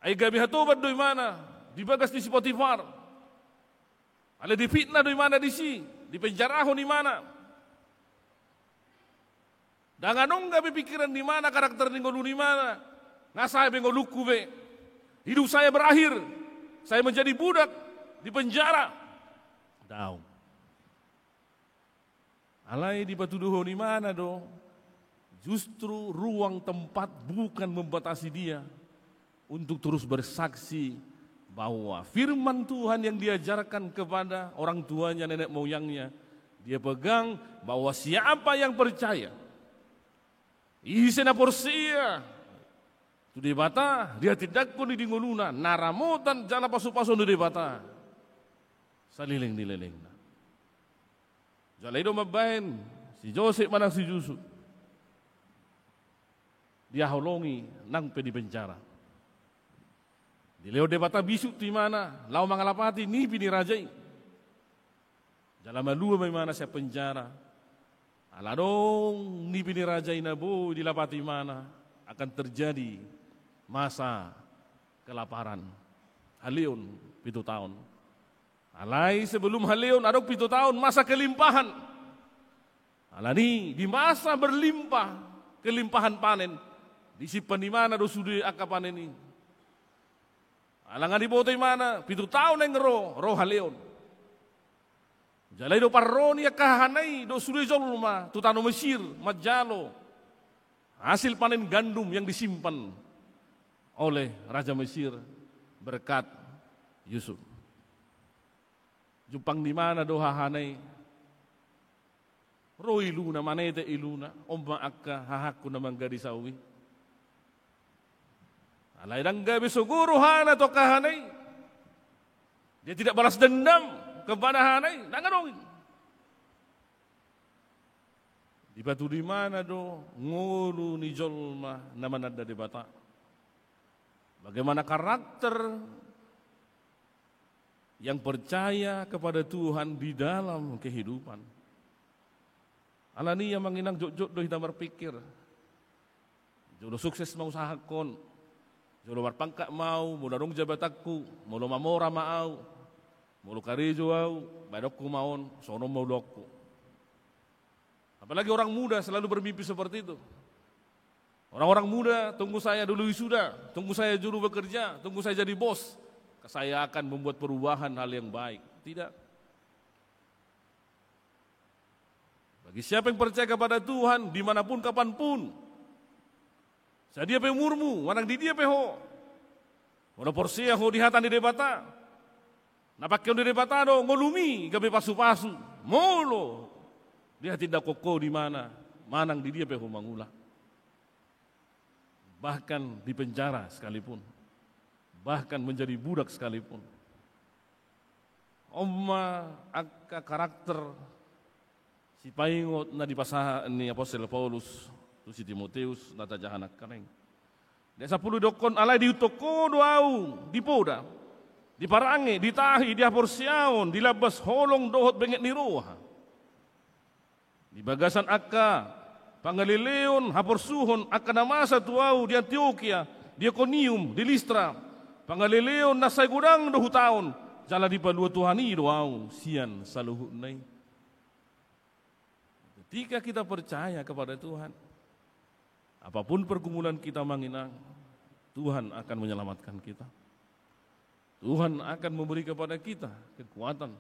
Ai gabe hatoban do imana di bagas ni si Potifar. Alai difitnah do imana disi, dipenjarahon imana. Ndang adong gabe pikiran ni imana, karakter ni ngolu ni imana, nga sae be ngolungku be. Hidup saya berakhir, saya menjadi budak di penjara. Daong. Alai dipatuduhon imana do, justru ruang tempat bukan membatasi dia untuk terus bersaksi bahwa firman Tuhan yang diajarkan kepada orang tuanya, nenek moyangnya, dia pegang bahwa siapa yang percaya, ise na porsea tu Debata, dihatindangkon i di ngoluna, na ramotan jala pasupasuon ni Debata saleleng ni lelengna. Jala i do mambahen si Josep manang si Yusuf dihaholongi nang pe di penjara. Dilehon Debata bisuk tu imana laho mangalapati nipi ni raja i. Jala malua ma imana sian penjara. Ala adong nipi ni raja i na boi dilapati imana, akan terjadi masa kelaparan. Haleon pitu taon. Alai sebelum haleon adong pitu taon masa kelimpahan. Alani di masa berlimpah, kelimpahan panen, disimpan imana do sude angka panen i. Ala nga diboto imana, pitu taon naeng ro, ro haleon. Jala i do parro ni angka hahana i dohot sude jolma tu tano Mesir manjalo hasil panen gandum yang disimpan oleh Raja Mesir berkat Yusuf. Jumpang ni imana do hahana i. Ro iluna, manete iluna, on ma angka hahangku na manggadis ahu i. Alai ndang gabe sogo rohana tu angka hahana i. Dia tidak balas dendam kepada hahana i, ndang adong i. Dipatudu imana do ngolu ni jolma na mananda Debata. Bagaimana karakter yang percaya kepada Tuhan di dalam kehidupan. Alani i amang inang, jotjot do hita marpikir. Jolo sukses ma usahangkon, jolo marpangkat ma au, molo adong jabatanku, molo mamora ma au, molo karejo au, baen dohononku ma on, songon on ma ulaonku. Apalagi orang muda selalu bermimpi seperti itu. Orang-orang muda, tunggu saya dulu wisuda, tunggu saya dulu bekerja, tunggu saya jadi bos, saya akan membuat perubahan hal yang baik. Tidak. Bagi siapa yang percaya kepada Tuhan, dimanapun, kapanpun, sadia pe umurmu, manang di dia pe ho, molo porsea ho di hata ni Debata, na pangkeon ni Debata do ngolumi gabe pasupasu, molo dihatindangkon ho di mana, manang di dia pe ho mangula. Bahkan di penjara sekalipun, bahkan menjadi budak sekalipun. On ma angka karakter sipaingot na dipasahat ni apostel Paulus tu si Timoteus na tajaha nangkaning. Di ayat sampulu didokkon, alai diihuthon ho do au di poda, di parange, di tahi, di haporseaon, di lambas holong dohot benget ni roha. Di bagasan angka pangaleleon haporsuhon angka na masa tu au di Antiokia, di Ikonium, di Listra, pangaleleon na sai godang do hutaon, jala dipalua Tuhan i do au sian saluhutna i. Ketika kita percaya kepada Tuhan, apapun pergumulan kita, amang inang, Tuhan akan menyelamatkan kita. Tuhan akan memberi kepada kita kekuatan,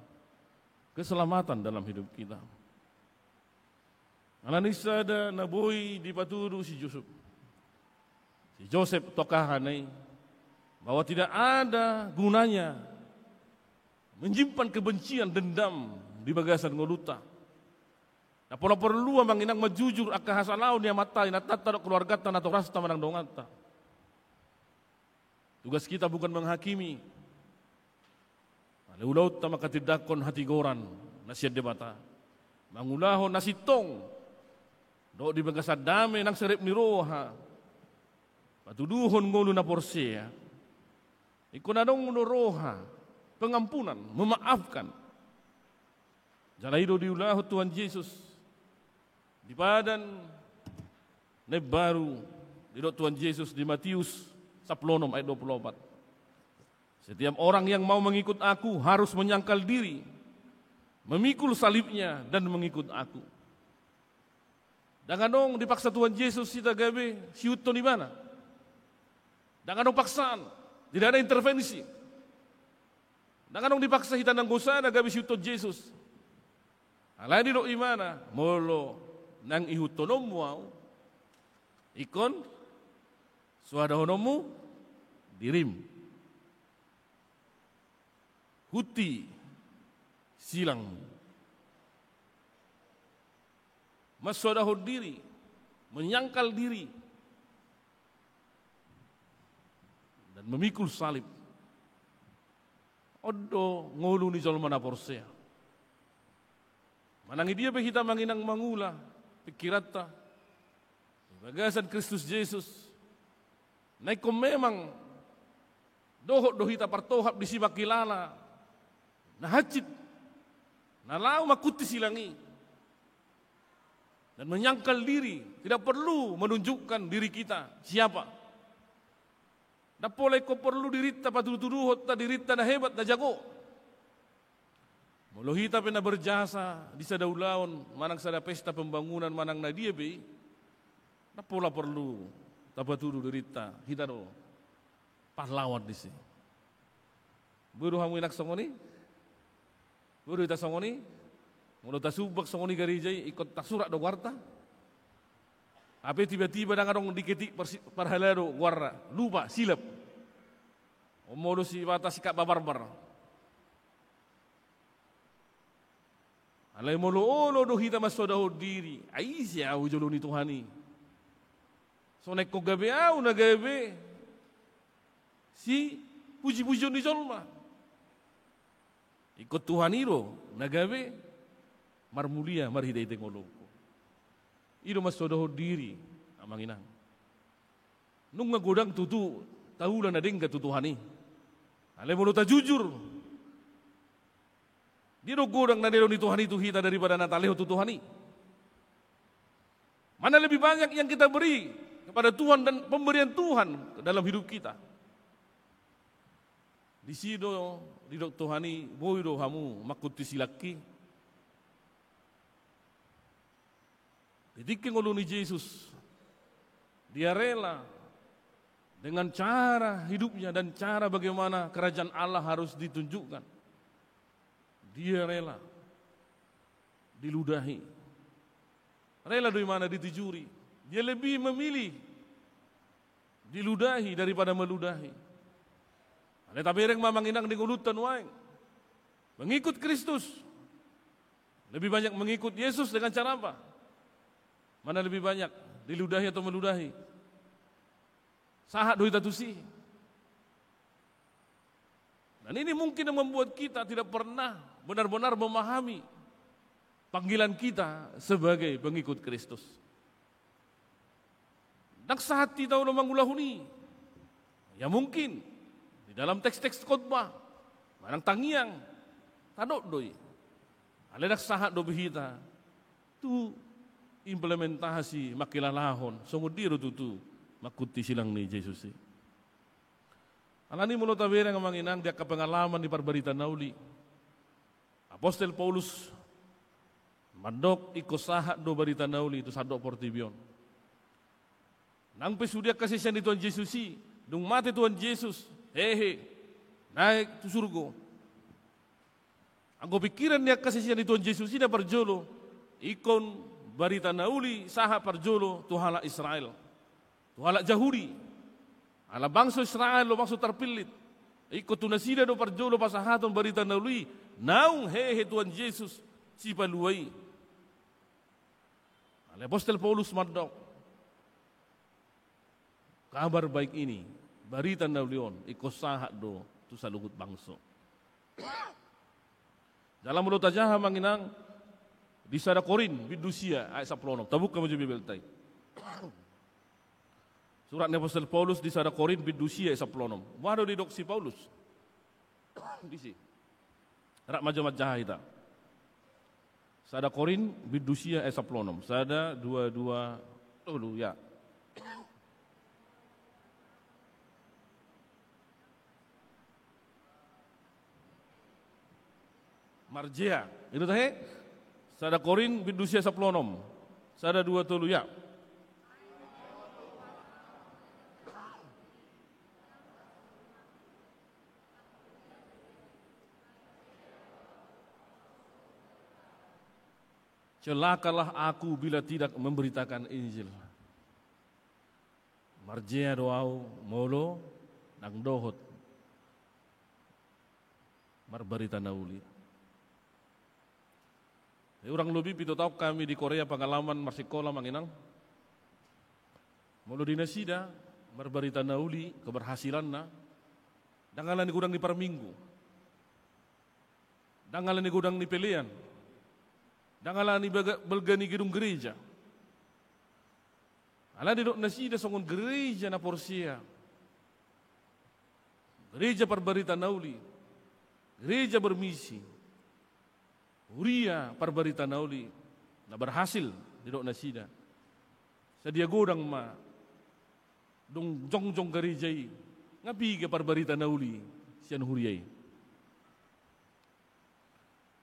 keselamatan dalam hidup kita. Alani sada na boi dipatudu si Josep, si Josep tu angka hahana i, bahwa tidak ada gunanya menyimpan kebencian, dendam di bagasan ngolunta. Ndang pola porlu, amang inang, manjujur angka hasalaon ni amanta, inantanta dohot keluarganta, natorasta manang donganta. Tugas kita bukan menghakimi. Alai ulaonta manghatindanghon hatigoran na sian Debata, mangulahon na sintong dohot di bagasan dame nang serep ni roha, patuduhon ngolu na porsea. Ingkon adong do roha pengampunan, memaafkan. Jala i do diulahon Tuhan Jesus di padan na imbaru. Didok Tuhan Jesus di Matius sampulu onom ayat dua pulu opat, setiap orang yang mau mengikut Aku harus menyangkal diri, memikul salibnya, dan mengikut Aku. Ndang adong dipaksa Tuhan Jesus hita gabe siihuthon ibana. Ndang adong paksaan, tidak ada intervensi. Ndang adong dipaksa hita nanggo sada gabe siihuthon Jesus. Alai didok ibana, molo naeng ihuthononmu Au, ingkon suadahononmu dirim. Huti silang. Mansuadahon diri, menyangkal diri, dan memikul salib. On do ngolu ni jolma na porsea. Manang i dia pe hita manginang mangula pingkiranta di bagasan Kristus Jesus, na ingkon memang dohot do hita partohap disi mangkilala na hansit, na laho manghuti silang i, dan menyangkal diri, tidak perlu menunjukkan diri kita siapa. Ndang pola ingkon porlu dirinta patudutuduhon, ta dirinta na hebat, na jago. Molo hita pe na berjasa di sada ulaon, manang sada pesta pembangunan, manang na dia pe i, ndang pola porlu tapatudu dirinta hita do pahlawan disi. Boi do hamu inang songon i? Boi do hita songon i? Molo tasumbang songon i gareja i, ingkon tarsurat do goarta. Hape tiba-tiba ndang adong diketik parsi-, parhalado goarna. Lupa, silap. Molo sibata sikap babarbar. Alai molo olo do hita mansodahon diri, ai ise ahu jolo ni Tuhan i? Songon ingkon gabe ahu na gabe sipuji-pujion ni jolma. Ingkon Tuhan i do na gabe marmulia marhite-hite ngolungku. I do mansodahon diri, amang inang. Nunga godang tutu taula na denggan tu Tuhan i. Alai molo tajujur, dia do godang na nilehon ni Tuhan i tu hita daripada na talehon tu Tuhan i? Mana lebih banyak yang kita beri kepada Tuhan dan pemberian Tuhan ke dalam hidup kita? Disi do didok Tuhan i, boi do hamu mangkunti silangki. Di tingki ngolu ni Jesus, dia rela dengan cara hidupnya dan cara bagaimana kerajaan Allah harus ditunjukkan. Dia rela diludahi. Rela do imana ditijuri. Dia lebih memilih diludahi daripada meludahi. Alai tabereng ma amang inang di ngolunta nuaeng. Mengikut Kristus. Lebih banyak mengikut Yesus dengan cara apa? Mana lebih banyak? Diludahi atau meludahi? Sahat do hita tusi. Dan ini mungkin yang membuat kita tidak pernah benar-benar memahami panggilan kita sebagai pengikut Kristus. Ndang sahat hita olo mangulahon i. Ya mungkin di dalam teks-teks khotbah manang tangiang tadok do i. Alai ndang sahat dope hita tu implementasi mangkilalahon songon dia do tutu mangkunti silang ni Jesus i. Alani molo tabereng amang inang di angka pengalaman ni parbarita na uli, Apostel Paulus mandok ingkon sahat do barita na uli tu sandok portibi on. Nang pe sude angka sisean ni Tuhan Jesus i, dung mate Tuhan Jesus, hehe, naek tu surgo. Anggo pingkiran ni angka sisean ni Tuhan Jesus i na parjolo, ingkon barita na uli sahat parjolo tu halak Israel. Tu halak Jahudi. Ala bangso Israel do bangso tarpillit. Ingkon tu nasida do parjolo pasahaton barita na uli, naung hehe Tuhan Jesus sipalua i. Alai Apostel Paulus mandok, kabar baik ini, barita na uli on, ingkon sahat do tu saluhut bangso. Jala molo tajaha amang inang di sada Korint bindu sia ayat sampulu onom. Tabuka ma jo Bibelta i. Surat ni Apostel Paulus di sada Korint bindu sia ayat sampulu onom. Boha do didok si Paulus disi? Rap ma jo manjaha hita. Sada Korint bindu sia ayat sampulu onom. Sada, dua, dua, tolu, ya. Marjea. Itu tahe? Sada Korint bindu sia ayat sampulu onom. Sada, dua, tolu, ya. Celakalah aku bila tidak memberitakan Injil. Marjea do ahu molo ndang dohot marbarita na uli. Hurang lobi pitu taon hami di Korea pangalaman marsikola amang inang. Molo di nasida marbarita na uli keberhasilanna, ndang alani godang ni parminggu. Ndang alani godang ni pelean. Ndang alani baga-, balga ni gedung gereja. Alai didok nasida songon gereja na porsea. Gereja parbarita na uli. Gereja bermisi. Huria parbarita na uli. Na berhasil didok nasida. Sadia godang ma dung jongjong gereja i, nga piga parbarita na uli sian huria i.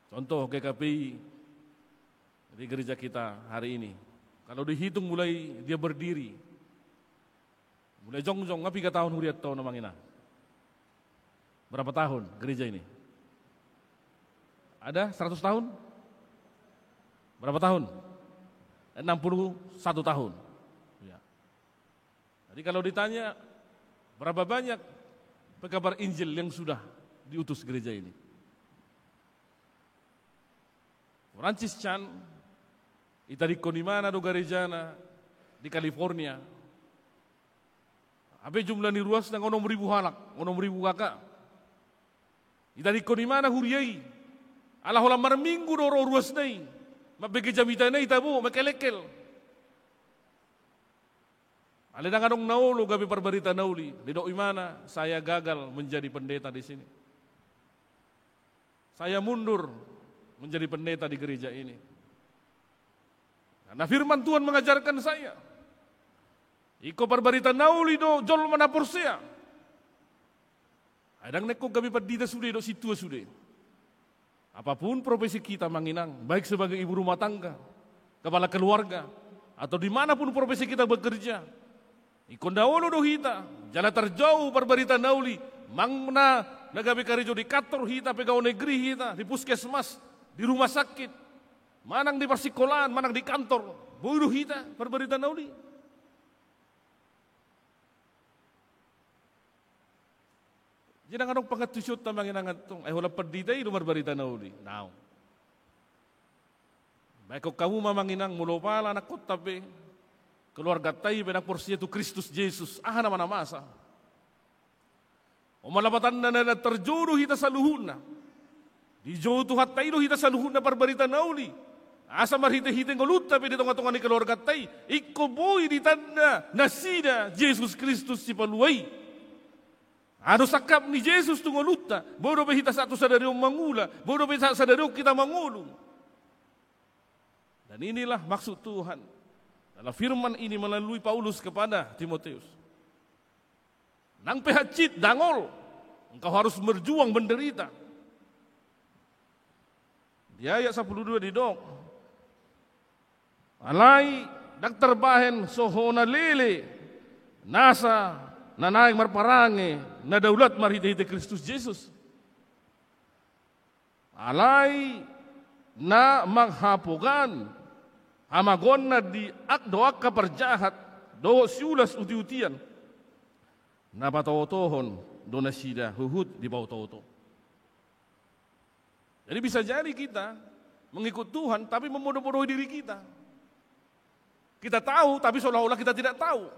Contoh G K P I di gereja kita hari ini. Kalau dihitung mulai dia berdiri, mulai jongjong, nga piga taon hurianta on amang inang? Berapa tahun gereja ini? Ada seratus tahun? Berapa tahun? Enam puluh satu tahun. Ya. Jadi kalau ditanya berapa banyak pekabar Injil yang sudah diutus gereja ini? Francis Chan, itadingkon imana do garejana di California. Hape jumlah ni ruasna onom ribu halak, onom ribu K K. Itadingkon imana huria i, ala holan marminggu do ro ruasna i, mambege jamitana i tabo, mangkelengkel. Alai ndang adong na olo gabe parbarita na uli, didok imana, saya gagal menjadi pendeta di sini. Saya mundur menjadi pendeta di gereja ini. Karena firman Tuhan mengajarkan saya. Ingkon parbarita na uli do jolma na porsea. Ai ndang na ingkon gabe pandita sude dohot sintua sude. Apapun profesi kita, Amang Inang, baik sebagai ibu rumah tangga, kepala keluarga, atau di mana pun profesi kita bekerja, ingkon na olo do hita, jala tarjou parbarita na uli, manang na gabe karejo di kantor hita, pegawai negeri hita, di puskesmas, di rumah sakit, manang di parsingkolaan, manang di kantor, boi do hita parbarita na uli. Jadi ndang adong pangantusionta, Amang Inang, antong, ai holan pandita i do marbarita na uli. Naung. Baen hamu ma, Amang Inang, molo pola anakkonta pe, keluarganta i pe ndang porsea tu Kristus Jesus, aha nama na masa? On ma lapatanna, na tarjou do hita saluhutna. Dijou Tuhanta i do hita saluhutna parbarita na uli. Asa marhitehite ngolunta pe di tongatonga ni keluarganta i, ingkon boi ditanda nasida Jesus Kristus Sipalua i. Adong sangkap ni Jesus tu ngolunta, boi dope hita sahat tu sadari on mangula, boi dope sahat sadari on hita mangolu. Dan inilah maksud Tuhan dalam firman ini melalui Paulus kepada Timoteus. Nang pe hansit, dangol, engkau harus berjuang, menderita. Di ayat sampulu dua didok, alai ndang tarbahen so hona lele nasa na naeng marparange na daulat marhitehite Kristus Jesus. Alai na manghapogan hamagoanna di angka, do angka parjahat dohot siulas utiutian, na pataotohon do nasida huhut dipaotooto. Jadi bisa jadi kita mengikut Tuhan, tapi membodoh-bodohi diri kita. Kita tahu, tapi seolah-olah kita tidak tahu.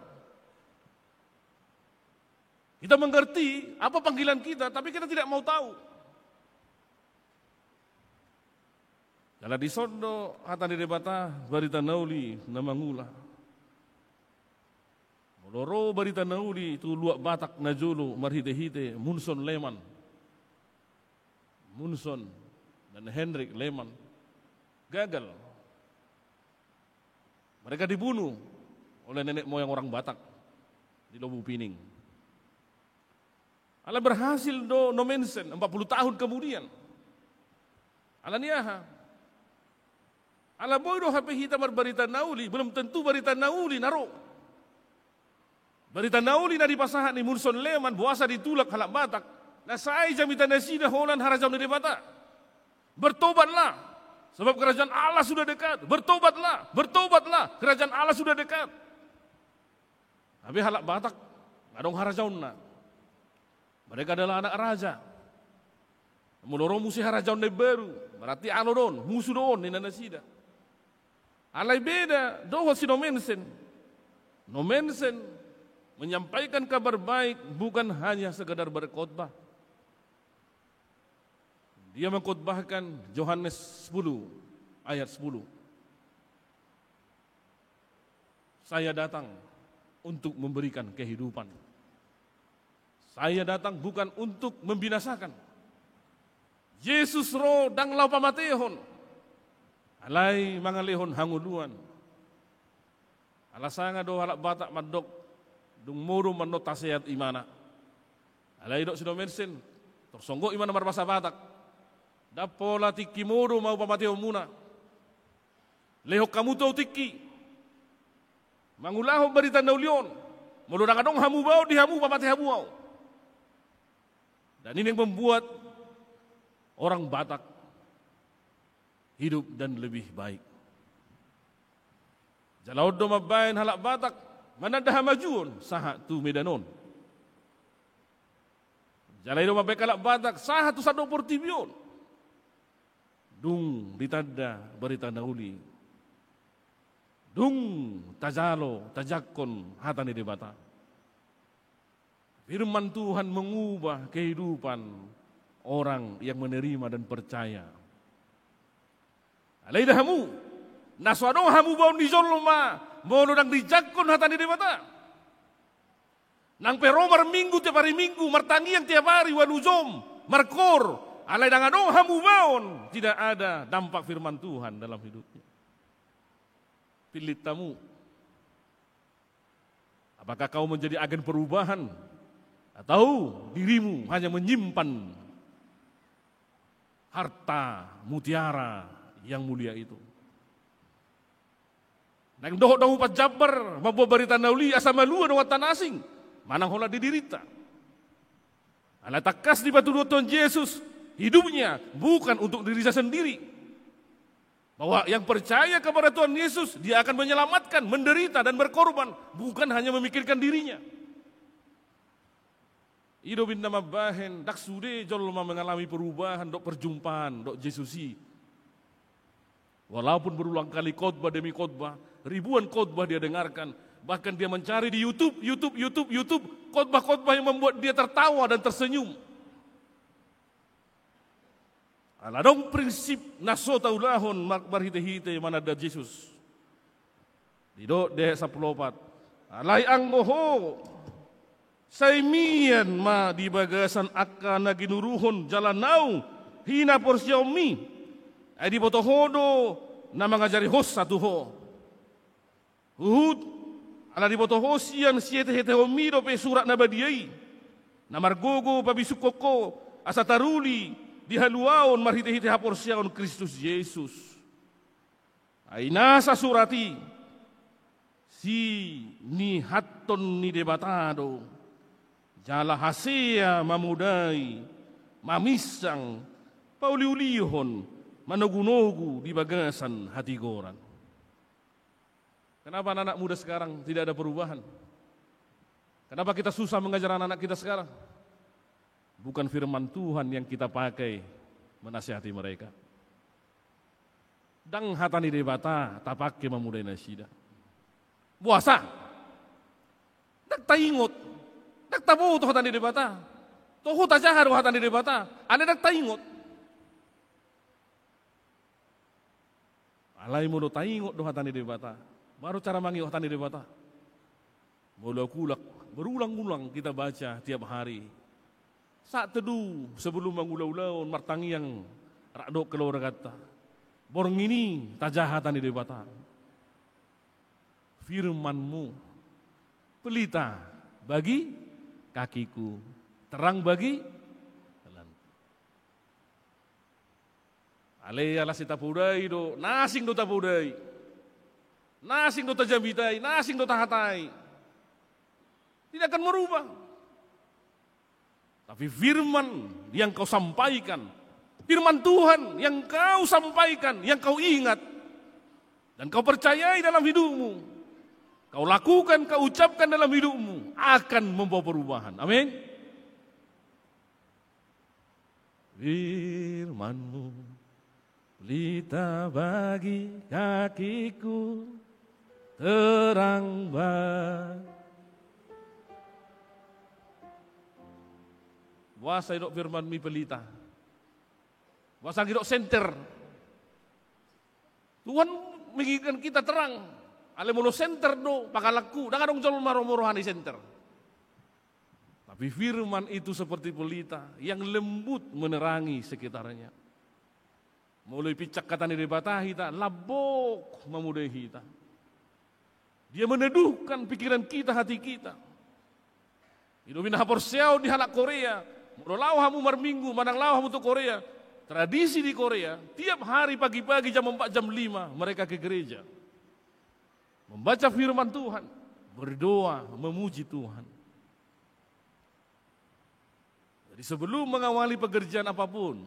Kita mengerti apa panggilan kita, tapi kita tidak mau tahu. Jala dison do hata ni Debata, barita na uli na mangula. Molo ro barita na uli tu luat Batak najolo marhitehite Munson Lehmann, Munson dan Heinrich Lehmann, gagal. Mereka dibunuh oleh nenek moyang orang Batak di Lobu Pining. Ala berhasil do Nommensen empat puluh tahun kemudian. Ala ni aha? Ala boi do hape hita marbarita na uli, belum tentu barita na uli na ro. Barita na uli na dipasahat ni Munson Lehmann, boasa ditulak halak Batak, na sai jamita nasida holan harajaon ni Debata. Bertobatlah, sebab kerajaan Allah sudah dekat. Bertobatlah, bertobatlah, kerajaan Allah sudah dekat. Tapi halak Batak, adong harajaonna. Mereka adalah anak raja. Molo ro muse harajaon na imbaru, berarti alo do on, musu do on ninna nasida. Alai beda dohot si Nommensen. Nommensen menyampaikan kabar baik bukan hanya sekedar berkhotbah. Dia mengkhotbahkan Yohanes sepuluh ayat sepuluh. Saya datang untuk memberikan kehidupan. Saya datang bukan untuk membinasakan. Jesus ro ndang laho pamatehon, alai mangalehon hangoluan. Ala sanga do halak Batak mandok, dung modom annon taseat imana. Alai didok si Nommensen, tor songon i ma na marbahasa Batak. Ndang pola tingki modom ahu pamatehonmuna. Lehon hamu tu ahu tingki mangulahon barita na uli on. Molo ndang adong hamu baon di hamu, pamate hamu ahu. Dan ini yang membuat orang Batak hidup dan lebih baik. Jala on do mambaen halak Batak mananda hamajuon sahat tu Medan on. Jala i do mambaen halak Batak sahat tu sandok portibi on. Dung ditanda barita na uli, dung tajalo tajangkon hata ni Debata. Firman Tuhan mengubah kehidupan orang yang menerima dan percaya. Alai da hamu, na so adong hamubaon ni jolma molo ndang dijangkon hata ni Debata. Nang pe ro marminggu tiap ari Minggu, martangiang tiap ari ualu jom, markoor, alai ndang adong hamubaon, tidak ada dampak firman Tuhan dalam hidupnya. Pillit hamu. Apakah kau menjadi agen perubahan? Atau dirimu hanya menyimpan harta mutiara yang mulia itu? Naeng dohot do hamu panjambar mamboan barita na uli asa malua dongan na asing manang holan di dirinta. Alai tangkas dipatuduhon Tuhan Jesus, hidupnya bukan untuk dirinya sendiri. Bahwa yang percaya kepada Tuhan Yesus, dia akan menyelamatkan, menderita, dan berkorban, bukan hanya memikirkan dirinya. I do umbahen na mambahen, ndang sude jolma mengalami perubahan dohot perjumpaan dohot Jesus i. Walaupun berulang kali khotbah demi khotbah, ribuan khotbah dia dengarkan, bahkan dia mencari di YouTube, YouTube, YouTube, YouTube, khotbah-khotbah yang membuat dia tertawa dan tersenyum. Ala adong prinsip na so taulahon mar-, marhite-hite mananda Jesus. Didok di ayat sampulu opat. Alai anggo ho, sai mian ma di bagasan angka na ginuruhon jala naung hinaporseaonmi. Ai diboto ho do na mangajarihonsa tu ho. Huhut, ala diboto ho sian sihete-hetehonmi dope surat na badia i, na margogo pabisungkon ho, asa taruli di haluaon marhite-hite haporseaon Kristus Jesus. Ai nasa surat i, sinihathon ni Debata do, jala hasea mamodai, maminsang, pauliulihon, manogunogu di bagasan hatigoran. Kenapa anak-anak muda sekarang tidak ada perubahan? Kenapa kita susah mengajar anak-anak kita sekarang? Bukan firman Tuhan yang kita pakai menasihati mereka. Ndang hata ni Debata tapake mamodai nasida. Boasa? Ndang taingot. Ndang taboto hata ni Debata. Toho tajaha do hata ni Debata. Alai ndang taingot. Alai molo taingot do hata ni Debata, baru cara mangingot hata ni Debata. Molo akulak, berulang-ulang kita baca tiap hari. Saat teduh, sebelum mangula-ulaon, martangiang, rap dohot keluarganta. Borngin i tajaha hata ni Debata. Firman-Mu, pelita bagi kakiku, terang bagi jalanku. Alai ala sai tapodai do, na asing do tapodai. Na asing do tajamitai, na asing do tahatai. Tidak akan merubah. Tapi firman yang kau sampaikan, firman Tuhan yang kau sampaikan, yang kau ingat, dan kau percayai dalam hidupmu, kau lakukan, kau ucapkan dalam hidupmu, akan membawa perubahan. Amin. Firman-Mu, pelita bagi kakiku, terang bagi. Boasa didok firman-Mi pelita? Boasa didok senter? Tuhan menginginkan kita terang. Alai molo senter do pakalangku, ndang adong jolma ro molo rohana i senter. Tapi firman itu seperti pelita yang lembut menerangi sekitarnya. Molo ipinsang hata ni Debata hita, lambok mamodai hita. Dia meneduhkan pikiran kita, hati kita. I do umbahen haporseaon di halak Korea. Molo laho hamu marminggu, manang laho hamu tu Korea. Tradisi di Korea, tiap hari pagi-pagi jam empat, jam lima, mereka ke gereja. Membaca firman Tuhan, berdoa, memuji Tuhan. Jadi sebelum mengawali pekerjaan apapun,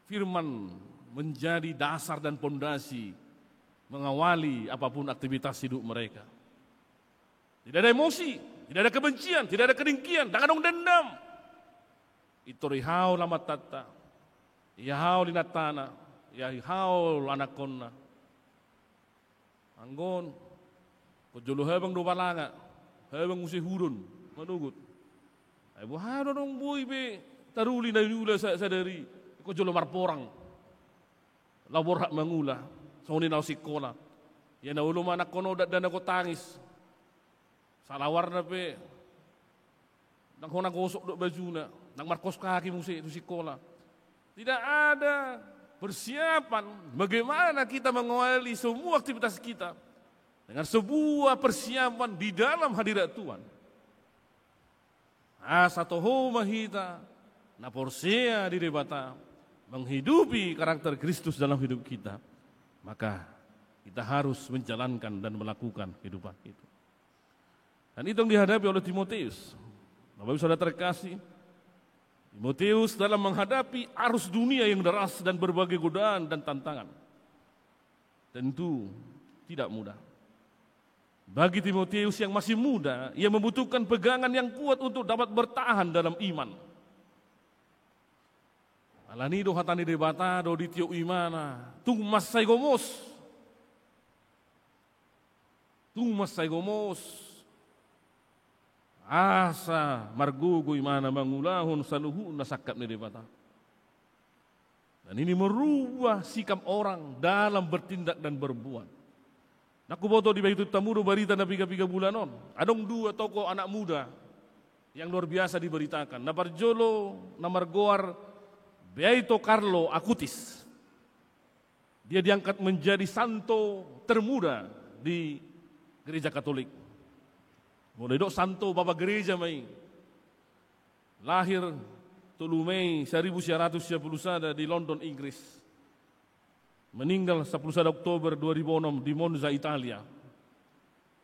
firman menjadi dasar dan pondasi mengawali apapun aktivitas hidup mereka. Tidak ada emosi, tidak ada kebencian, tidak ada kedengkian, dang adong dendam. Intor ihao lamantanta, ihao inantana, ihao anakkonna. Anggo on, ingkon jolo habang do palanga, habang muse hudon, manogot. Ai boha do adong boi pe taruli na niula sa-, sadari, ingkon jolo marporang. Laho borhat mangula, songon i na laho sikola. Ia na olo ma anakkon on dakdanak on tangis. Salawarna pe, dang hona gosok do bajuna, dang markaos kaki muse tu sikola. Tidak ada persiapan bagaimana kita mengawali semua aktivitas kita dengan sebuah persiapan di dalam hadirat Tuhan. Asa toho ma hita na porsea di Debata menghidupi karakter Kristus dalam hidup kita, maka kita harus menjalankan dan melakukan kehidupan itu. Dan itu yang dihadapi oleh Timotius. Bapak Ibu Saudara terkasih, Timotius dalam menghadapi arus dunia yang deras dan berbagai godaan dan tantangan, tentu tidak mudah. Bagi Timotius yang masih muda, ia membutuhkan pegangan yang kuat untuk dapat bertahan dalam iman. Alani do hata ni Debata do ditiop imana, tung mansai gomos. Tung mansai gomos. Asa margogo imana mangulahon saluhutna sangkap ni Debata. Dan ini merubah sikap orang dalam bertindak dan berbuat. Nunga huboto di bagitu tamu do barita na piga-piga bulan on. Adong dua tokoh anak muda yang luar biasa diberitakan. Na parjolo na margoar Beato Carlo Acutis. Dia diangkat menjadi santo termuda di Gereja Katolik. Molo didok santo, bapa gereja ma i. Lahir tolu Mei seribu sia ratus sia pulu sada di London, Inggris. Meninggal sapulu sada Oktober dua ribu enam di Monza, Italia.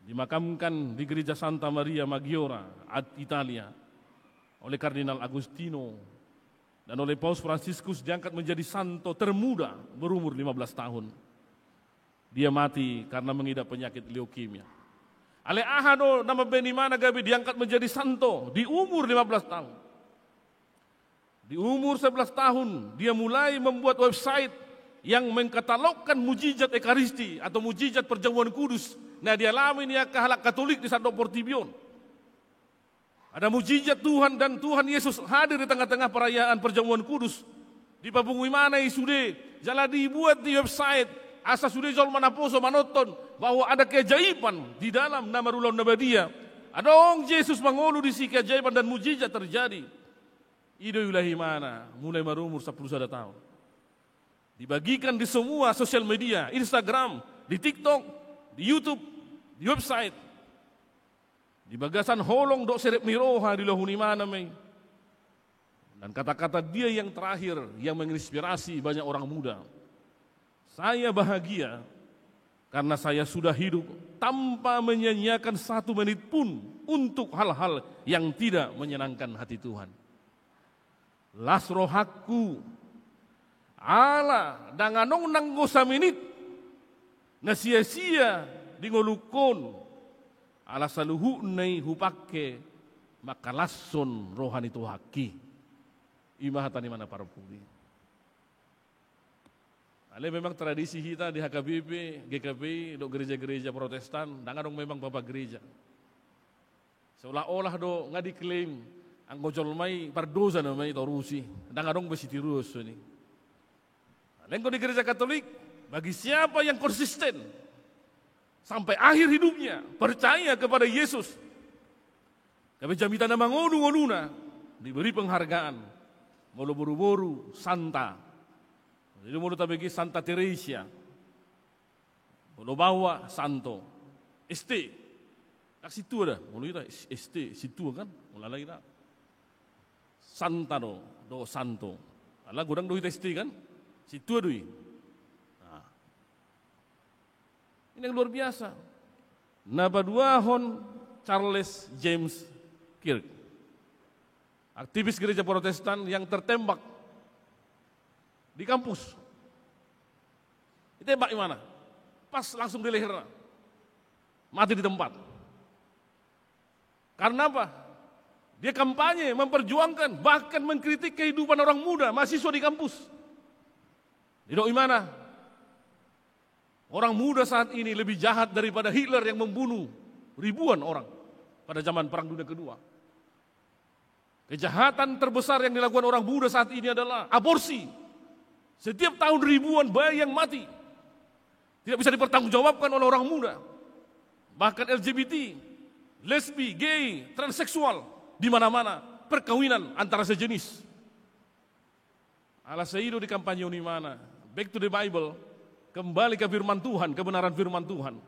Dimakamkan di Gereja Santa Maria Maggiore ad Italia oleh Kardinal Agostino dan oleh Paus Fransiskus diangkat menjadi santo termuda berumur lima belas tahun. Dia mati karena mengidap penyakit leukemia. Alai aha do na mambahen imana gabe diangkat menjadi santo di umur lima belas tahun? Di umur sebelas tahun, dia mulai membuat website yang mengkatalogkan mujizat Ekaristi atau mujizat Perjamuan Kudus na dialami ni angka halak Katolik di sandok portibi on. Ada mujizat Tuhan dan Tuhan Yesus hadir di tengah-tengah perayaan Perjamuan Kudus. Dipapungu imana i sude, jala dibuat di website, asa sude jolma naposo manonton bahwa ada keajaiban di dalam nama Ulaon na Badia. Adong Jesus mangolu disi, keajaiban dan mujizat terjadi. I do diulahon imana mulai marumur sapulu sada tahun. Dibagikan di semua sosial media, Instagram, di TikTok, di YouTube, di website. Di bagasan holong dohot serep ni roha diulahon imana ma i. Dan kata-kata dia yang terakhir yang menginspirasi banyak orang muda. Saya bahagia karena saya sudah hidup tanpa menyia-nyiakan satu menit pun untuk hal-hal yang tidak menyenangkan hati Tuhan. Las rohangku, ala dang adong nanggo saminit na sia-sia di ngolungkon, ala saluhutna i hupangke mangkalashon roha ni Tuhanki. I ma hata ni imana parpudi. Alai memang tradisi hita di H K B P, G K P I, dohot gereja-gereja Protestan, dang adong memang bapa gereja. Seolah-olah do nga diklaim, anggo jolma i pardosa nama i, torusi, dang adong be sitiruon soni. Alai anggo di Gereja Katolik, bagi siapa yang konsisten sampai akhir hidupnya percaya kepada Yesus, gabe jamita na mangolu ngoluna, diberi penghargaan. Molo boru-boru, santa. Jadi molo tabege Santa Teresia, molo baoa, santo. S T. Dang sintua da, molo hita S T, sintua kan? Molo alai da, santa do, do santo. Ala godang do hita S T kan? Sintua do i. Nah. Ini yang luar biasa. Na paduahon Charles James Kirk. Aktivis gereja Protestan yang tertembak di kampus. Ditembak imana. Pas langsung di leherna. Mati di tempat. Karena apa? Dia kampanye, memperjuangkan, bahkan mengkritik kehidupan orang muda, mahasiswa di kampus. Didok imana, orang muda saat ini lebih jahat daripada Hitler yang membunuh ribuan orang pada zaman Perang Dunia Kedua. Kejahatan terbesar yang dilakukan orang muda saat ini adalah aborsi. Setiap tahun ribuan bayi yang mati. Tidak bisa dipertanggungjawabkan oleh orang muda. Bahkan L G B T, lesbi, gay, transseksual, di mana-mana perkawinan antara sejenis. Ala sai do dikampanyehon imana. Back to the Bible, kembali ke firman Tuhan, kebenaran firman Tuhan.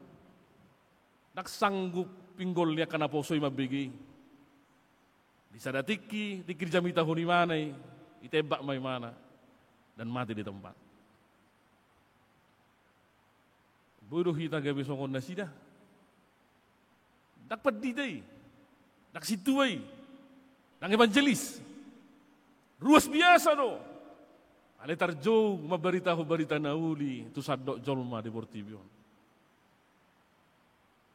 Ndang sanggup pinggol ni angka naposo i mambege i. Di sada tingki, tingki dijamitahon imana i, ditembak ma imana, dan mati di tempat. Boi do hita gabe songon nasida. Ndang pandita i, ndang sintua i, ndang evangelis. Ruas biasa do. Alai tarjou mambaritahon barita na uli tu sandok jolma di portibi on.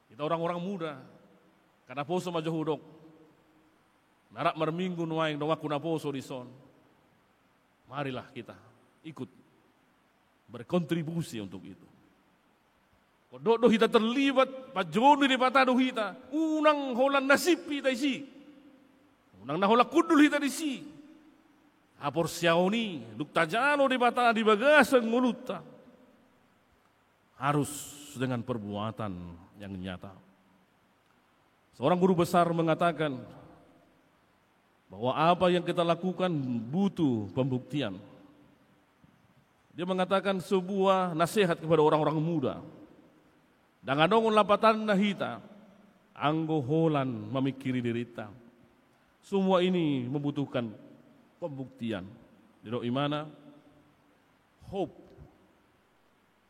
Kita orang-orang muda, angka naposo ma jo hudok. Na rap marminggu nuaeng donganku naposo dison. Marilah kita ikut berkontribusi untuk itu. Hudok do hita terlibat, panjouon ni Debata do hita, unang holan nasip hita disi. Unang na holan hundul hita disi. Haporseaon i, dung tajalo Debata di bagasan ngolunta, harus dengan perbuatan yang nyata. Seorang guru besar mengatakan bahwa apa yang kita lakukan butuh pembuktian. Dia mengatakan sebuah nasihat kepada orang-orang muda. Ndang adong lapatanna hita anggo holan mamingkiri dirinta. Semua ini membutuhkan pembuktian. Didok imana, hope.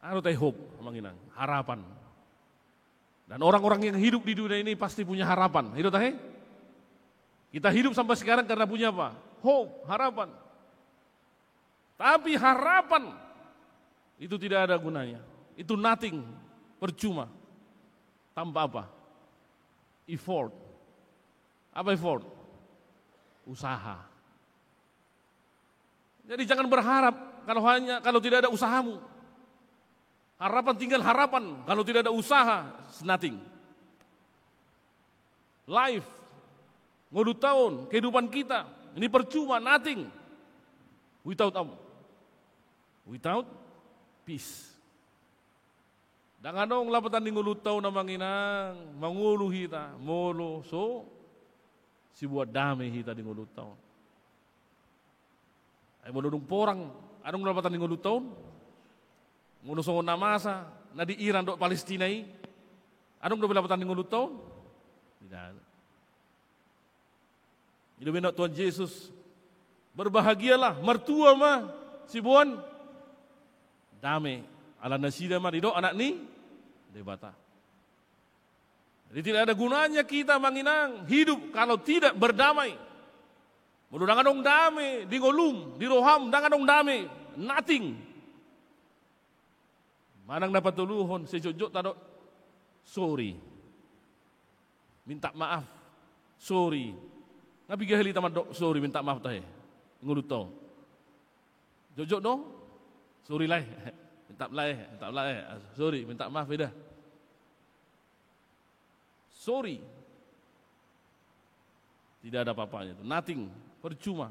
Aha do tahe hope, amang inang? Harapan. Dan orang-orang yang hidup di dunia ini pasti punya harapan. I do tahe? Kita hidup sampai sekarang karena punya apa? Hope, harapan. Tapi harapan itu tidak ada gunanya. Itu nothing, percuma. Tanpa apa? Effort. Apa effort? Usaha. Jadi jangan berharap kalau hanya, kalau tidak ada usahamu. Harapan tinggal harapan, kalau tidak ada usaha, it's nothing. Life, ngolunta on, kehidupan kita, ini percuma, nothing. Without apa? Without peace. Ndang adong lapatan ni ngolunta on, amang inang, mangolu hita molo so siboan dame hita di ngolunta on. Ai molo dung porang, adong lapatan ni ngolunta on? Molo songon na masa na di Iran dohot Palestina i, adong dope lapatan ni ngolunta on? Tidak ada. I do umbahen Tuhan Jesus, berbahagialah, martua ma siboan dame, ala nasida ma didok anak ni Debata. Jadi tidak ada gunanya kita, amang inang, hidup kalau tidak berdamai. Molo ndang adong dame di ngolum, di roham, ndang adong dame, nothing. Manang na patoluhon, sai jotjot tadok sorry. Minta maaf. Sorry. Nga piga hali hita mandok sorry, minta maaf tahe? Ngolunta on. Jotjot do? Sorry lae. Minta lae, minta lae. Sorry, minta maaf, eda. Sorry. Tidak ada apa-apanya itu. Nothing. Percuma.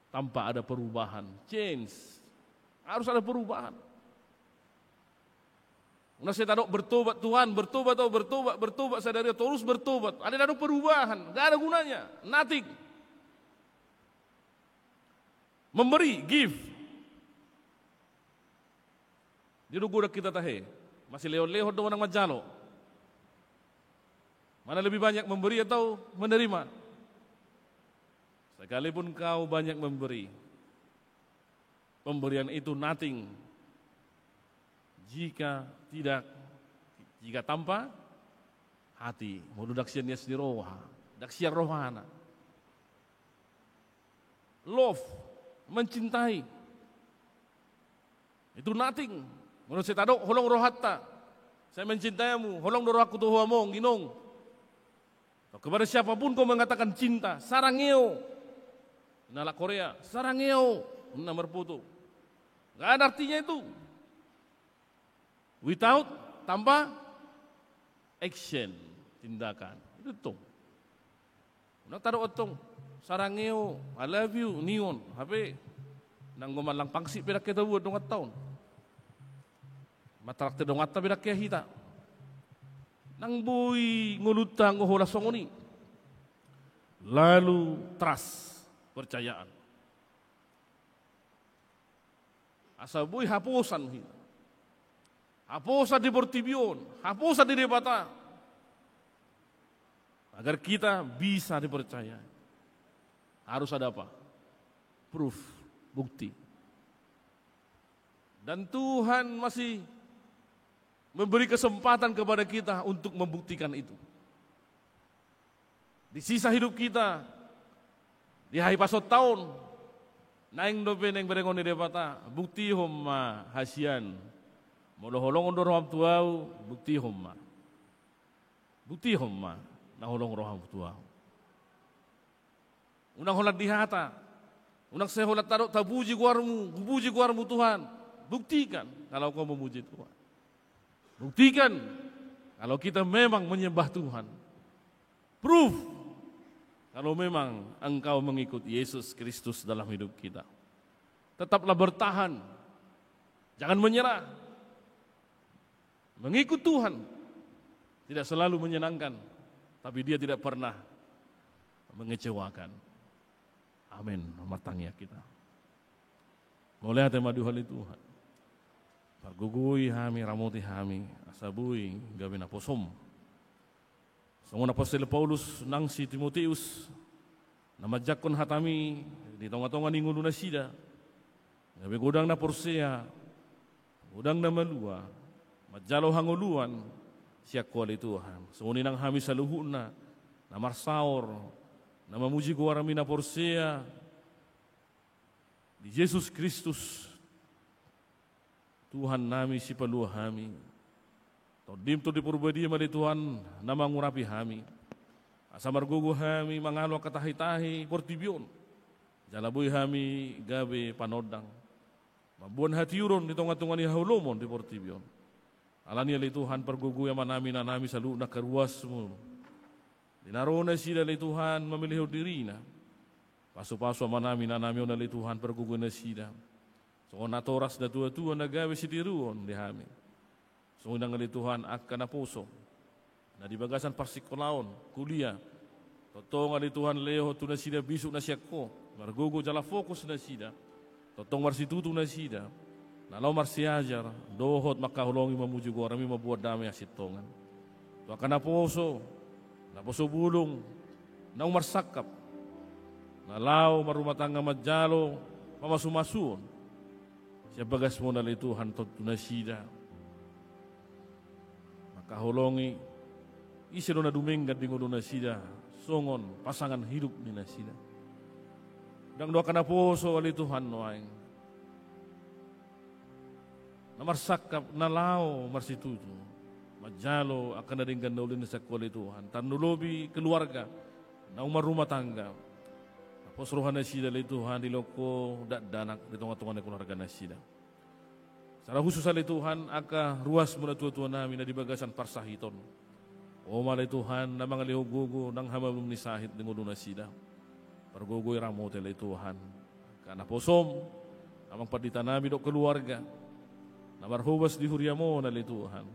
Tanpa ada perubahan. Change. Harus ada perubahan. Unang sai tadok bertobat, Tuhan, bertobat, oh, bertobat, bertobat, sadari on torus bertobat. Alai ndang adong perubahan. Nggak ada gunanya. Nothing. Memberi, give. Dia do godang hita tahe. Masilehonlehon do manang manjalo? Mana lebih banyak, memberi atau menerima? Sekalipun kau banyak memberi, pemberian itu nothing jika tidak, jika tanpa hati, molo ndang sian ias ni roha, ndang sian rohana. Love, mencintai. Itu nothing. Molo sai tadok holong rohanta, saya mencintai-Mu, holong do rohangku tu Ho among, inong. Atau kepada siapapun kau mengatakan cinta, sarangeo. Ninna halak Korea, sarangeo. Ninna marpoto. Nggak ada artinya itu. Without, tanpa action, tindakan. Itu tong. Unang tadok tong, sarangeo, I love you, ninna on. Hape, nang goman lang pangsip pe dang hea tabuat donganta on. Matarak te donganta pe dang hea hita. Nang boi ngolunta anggo holan songon i. Lalu trust, percayaan. Asa boi haposan hita. Haposan di portibi on, haposan di Debata. Agar kita bisa dipercayai. Harus ada apa? Proof, bukti. Dan Tuhan masih memberi kesempatan kepada kita untuk membuktikan itu. Di sisa hidup kita, di hahipason taon, naeng dope naeng berengon ni Debata, buktihon ma hasian. Molo holongon do roham tu ahu, buktihon ma. Buktihon ma, na holong roham tu ahu. Unang holan di hata, unang sai holan tadok tapuji goarmu, hupuji goarmu Tuhan. Buktikan, kalau kau memuji Tuhan. Buktikan kalau kita memang menyembah Tuhan. Proof kalau memang engkau mengikut Yesus Kristus dalam hidup kita. Tetaplah bertahan. Jangan menyerah. Mengikut Tuhan tidak selalu menyenangkan, tapi Dia tidak pernah mengecewakan. Amin. Martangiang hita. Mauliate ma di Ho ale Tuhan. Pargogoi hami, ramoti hami, asa boi gabe naposom. Songon apostel Paulus nang si Timoteus, na manjangkon hatami di tongatonga ni ngolunasida, gabe godang na porsea, godang na malua, manjalo hangoluan sian Ho ale Tuhan. Songon i nang hami saluhutna, na marsaor, na mamuji goarmi na porsea, di Jesus Kristus, Tuhannami sipalua hami. Tondim Tondi Porbadia ma ale Tuhan, na mangurapi hami. Asa margogo hami, mangalo angka tahitahi portibi on. Jala boi hami gabe panondang. Mamboan hatiuron di tongatonga ni haholomon di portibi on. Alani ale Tuhan pargogoi amanami inanami saluhutna angka ruasmu. Di na ro nasida ale Tuhan mamilihon dirina. Pasupasu amanami inanami on ale Tuhan pargogoi nasida. Songon natoras natuatua na gabe sitiruon di hami. Songon i nang ale Tuhan angka naposo. Na di bagasan parsingkolaon, kuliah. Tongtong ale Tuhan lehon tu nasida bisuk na sian Ho. Margogo jala fokus nasida. Tongtong marsitutu nasida. Na laho marsiajar, dohot mangkaholongi mamuji goarmi mamboan dame hasintongan. Tu angka naposo, naposo bulung, naung marsangkap. Na laho marrumah tangga manjalo, pamasumasuon. Sian bagasmu on ale Tuhan tontu nasida. Mangkaholongi, ise do na dumenggan di ngolunasida, songon pasangan hidup ni nasida. Ndang do angka naposo ale Tuhan nuaeng. Na marsangkap, na laho marsitutu. Manjalo angka na denggan na uli ni sian Ho ale Tuhan. Tarlumobi keluarga, naung marrumah tangga. Pos roha nasida ale Tuhan dilehon Ho dakdanak di tongatonga ni keluarga nasida. Secara khusus ale Tuhan, angka ruasmu natuatuanami na di bagasan parsahiton. Ho ma ale Tuhan, na mangalehon gogo nang hamaolum ni sahit di ngolunasida. Pargogoi ramoti ale Tuhan. Angka naposom, amang panditanami dohot keluarga. Na marhobas di huriam on ale Tuhan.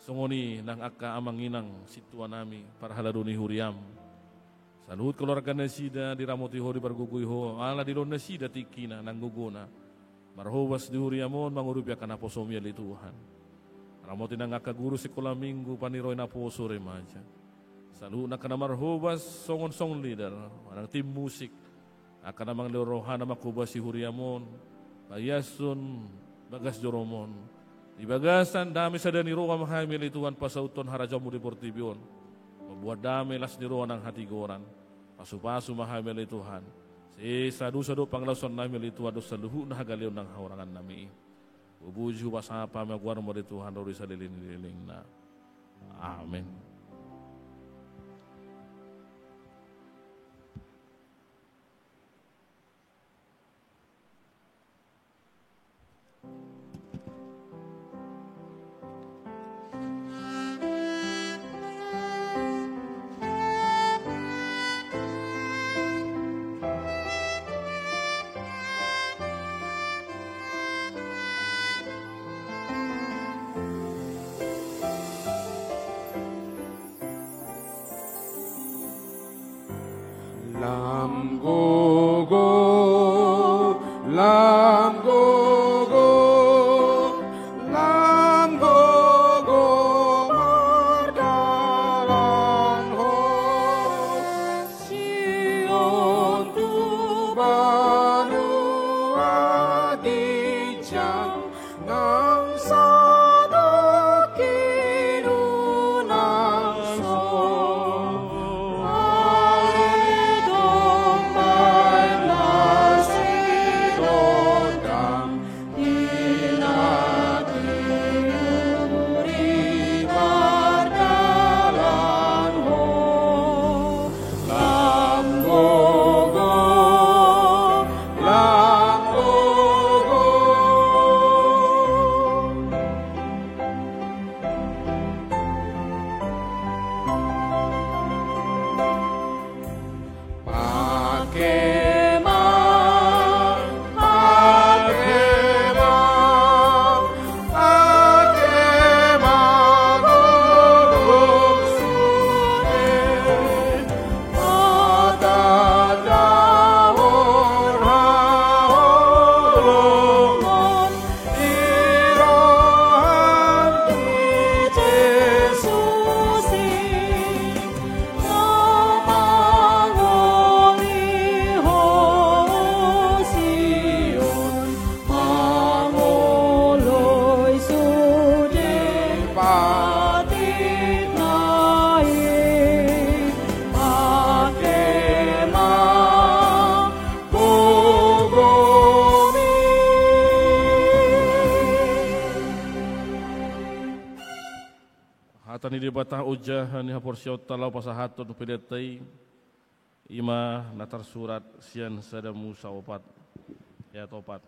Songon i nang angka amang inang sintuanami parhalado ni huriam. Saluhut keluarga nasida diramoti Ho dipargogoi Ho, ala dilehon nasida tingkina nang gogona. Marhobas di huriam on mangurupi angka naposom i ale Tuhan. Ramoti nang angka guru sikola minggu paniroi naposo remaja. Saluhut angka na marhobas songon song leader, manang tim musik. Angka na mangalehon rohana manghobasi huriam on, paiashon bagas jorom on. Di bagasan dame sada ni roha ma hami ale Tuhan pasauthon harajaonmu di portibi on. Mamboan dame las ni roha nang hatigoran. Pasupasu ma hami ale Tuhan. Ate sadosa dohot pangalaosion nami ale Tuhan dohot saluhutna hagaleon nang hahurangan nami i. Hupuji hupasapa ma goarmu ale Tuhan ro di saleleng ni lelengna. Amen. Lam gogo, lam gogo, lam gogo mardalan ho. Sion tu banua ginjang, nang satongkin unang so. Ai domba na sinondang, i na tiuri mardalan ho. Lam gogo, lam gogo. Pake ma, pake ma, pake ma gogo sude. Patandahon haholongon di roham di Jesus i, na mangoli ho Sion. Mangoloi sude patikna i, pake ma gogomi. Hata ni Debata ojahan ni haporseaonta laho pasahathon pelean ta i, i ma na tarsurat sian Sada Musa opat, ayat opat.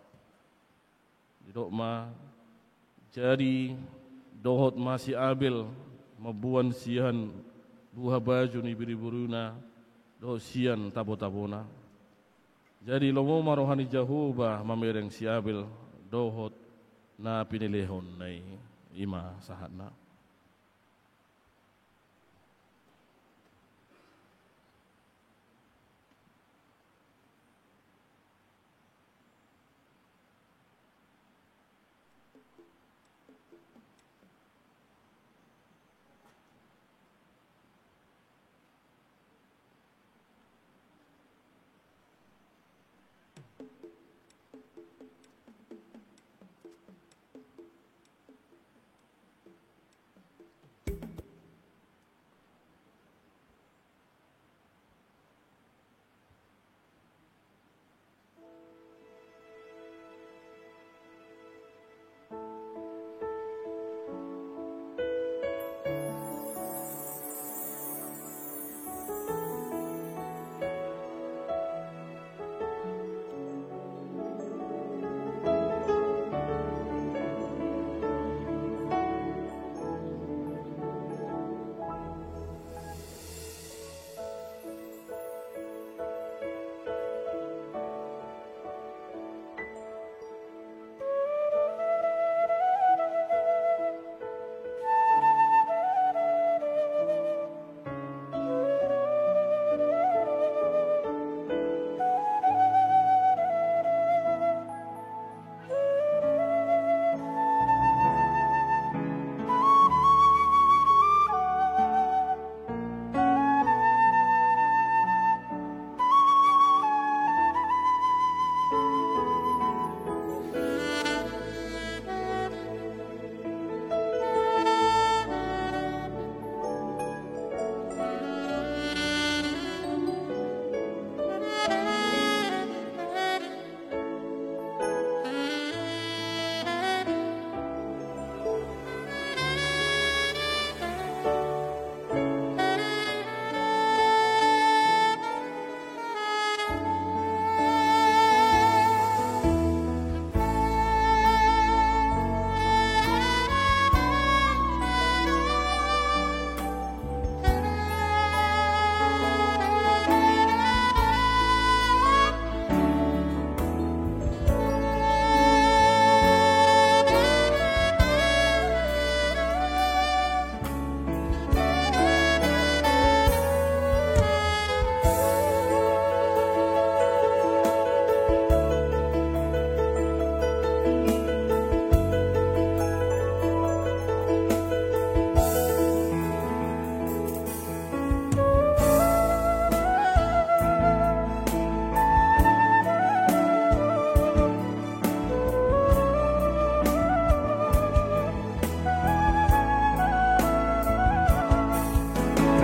Didok ma, jadi dohot ma si Abel mamboan sian buha baju ni biriborina dohot sian tabotabona. Jadi lomo ma roha ni Jahowa mamereng si Abel dohot na pinelehonna i. I ma sahatna.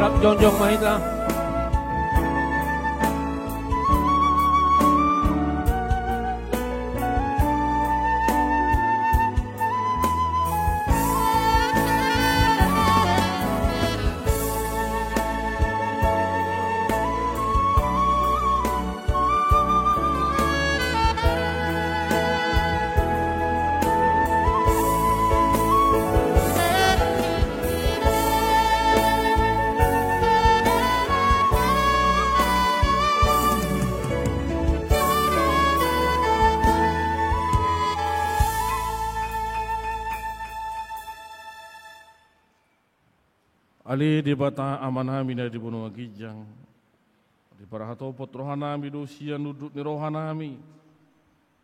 Jongjong ma hita. Ale Debata Amanami na di banua ginjang, diparhatopot rohanami do sian unduk ni rohanami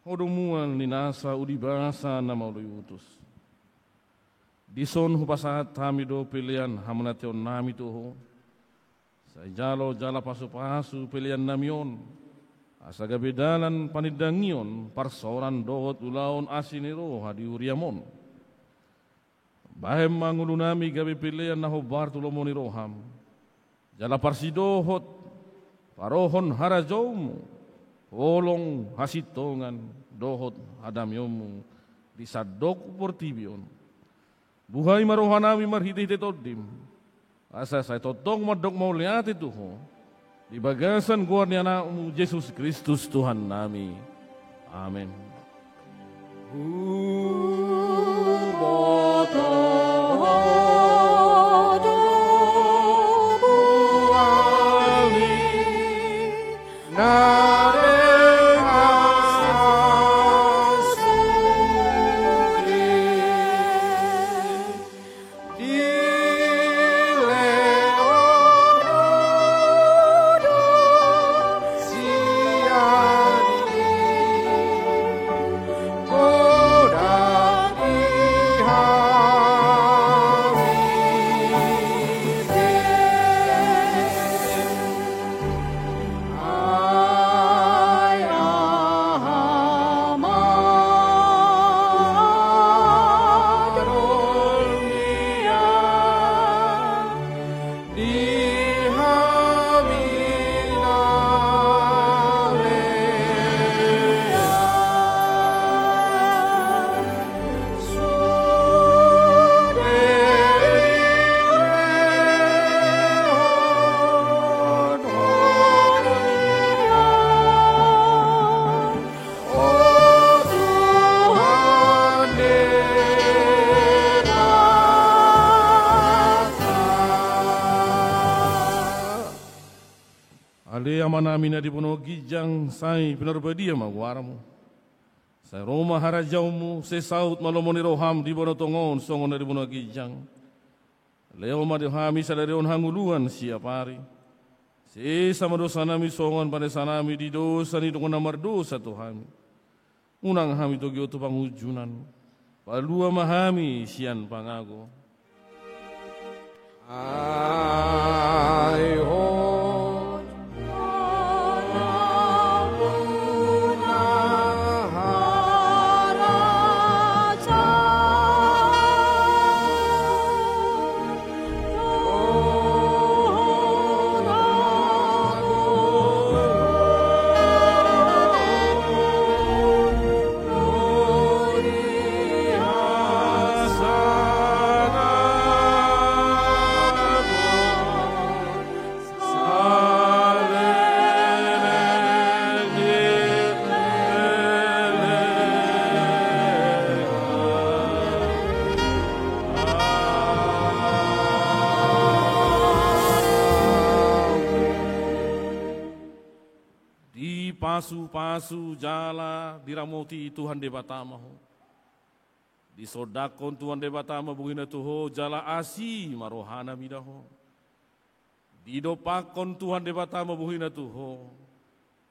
Ho do mual ni nasa uli basa na malo iutus. Dison hupasahat hami do pelean hamonangaonnami tu Ho. Sai jalo jala pasupasu peleannami on, asa gabe dalan panindangion, parsaoran dohot ulaon asi ni roha di huriam on. Bahen ma ngolunami gabe pelean na hombar tu lomo ni roham, jala parsidohot parohon harajaonmu, holong hasintongan dohot hadameonmu di sandok portibi on. Buhai ma rohanami marhitehite Tondim, asa sai tongtong mandok mauliate tu Ho, di bagasan goar ni Anakmu Jesus Kristus Tuhannami. Amen. Ale Amanami na di banua ginjang, sai pinarbadia ma goarmu. Sai ro ma harajaonmu, sai saut ma lomo ni roham di banua tonga on songon na di banua ginjang. Lehon ma di hami sadari on hangoluan siapari. Sesa ma dosanami songon panesanami di dosa ni dongan na mardosa tu hami. Unang hami togihon tu pangunjunan. Palua ma hami sian pangago. Ai ho. Dipasupasu jala diramoti Tuhan Debata ma ho. Disondangkon Tuhan Debata ma bohina tu ho jala asi ma rohana mida ho. Didompakkon Tuhan Debata ma bohina tu ho,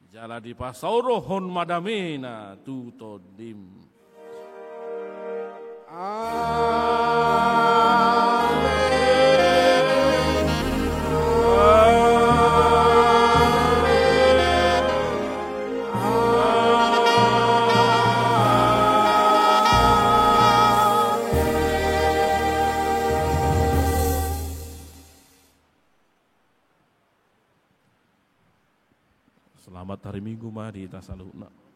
jala dipasaorohon ma damena tu tondim. Amen. Amen. Amen. Selamat hari Minggu ma di hita saluhutna.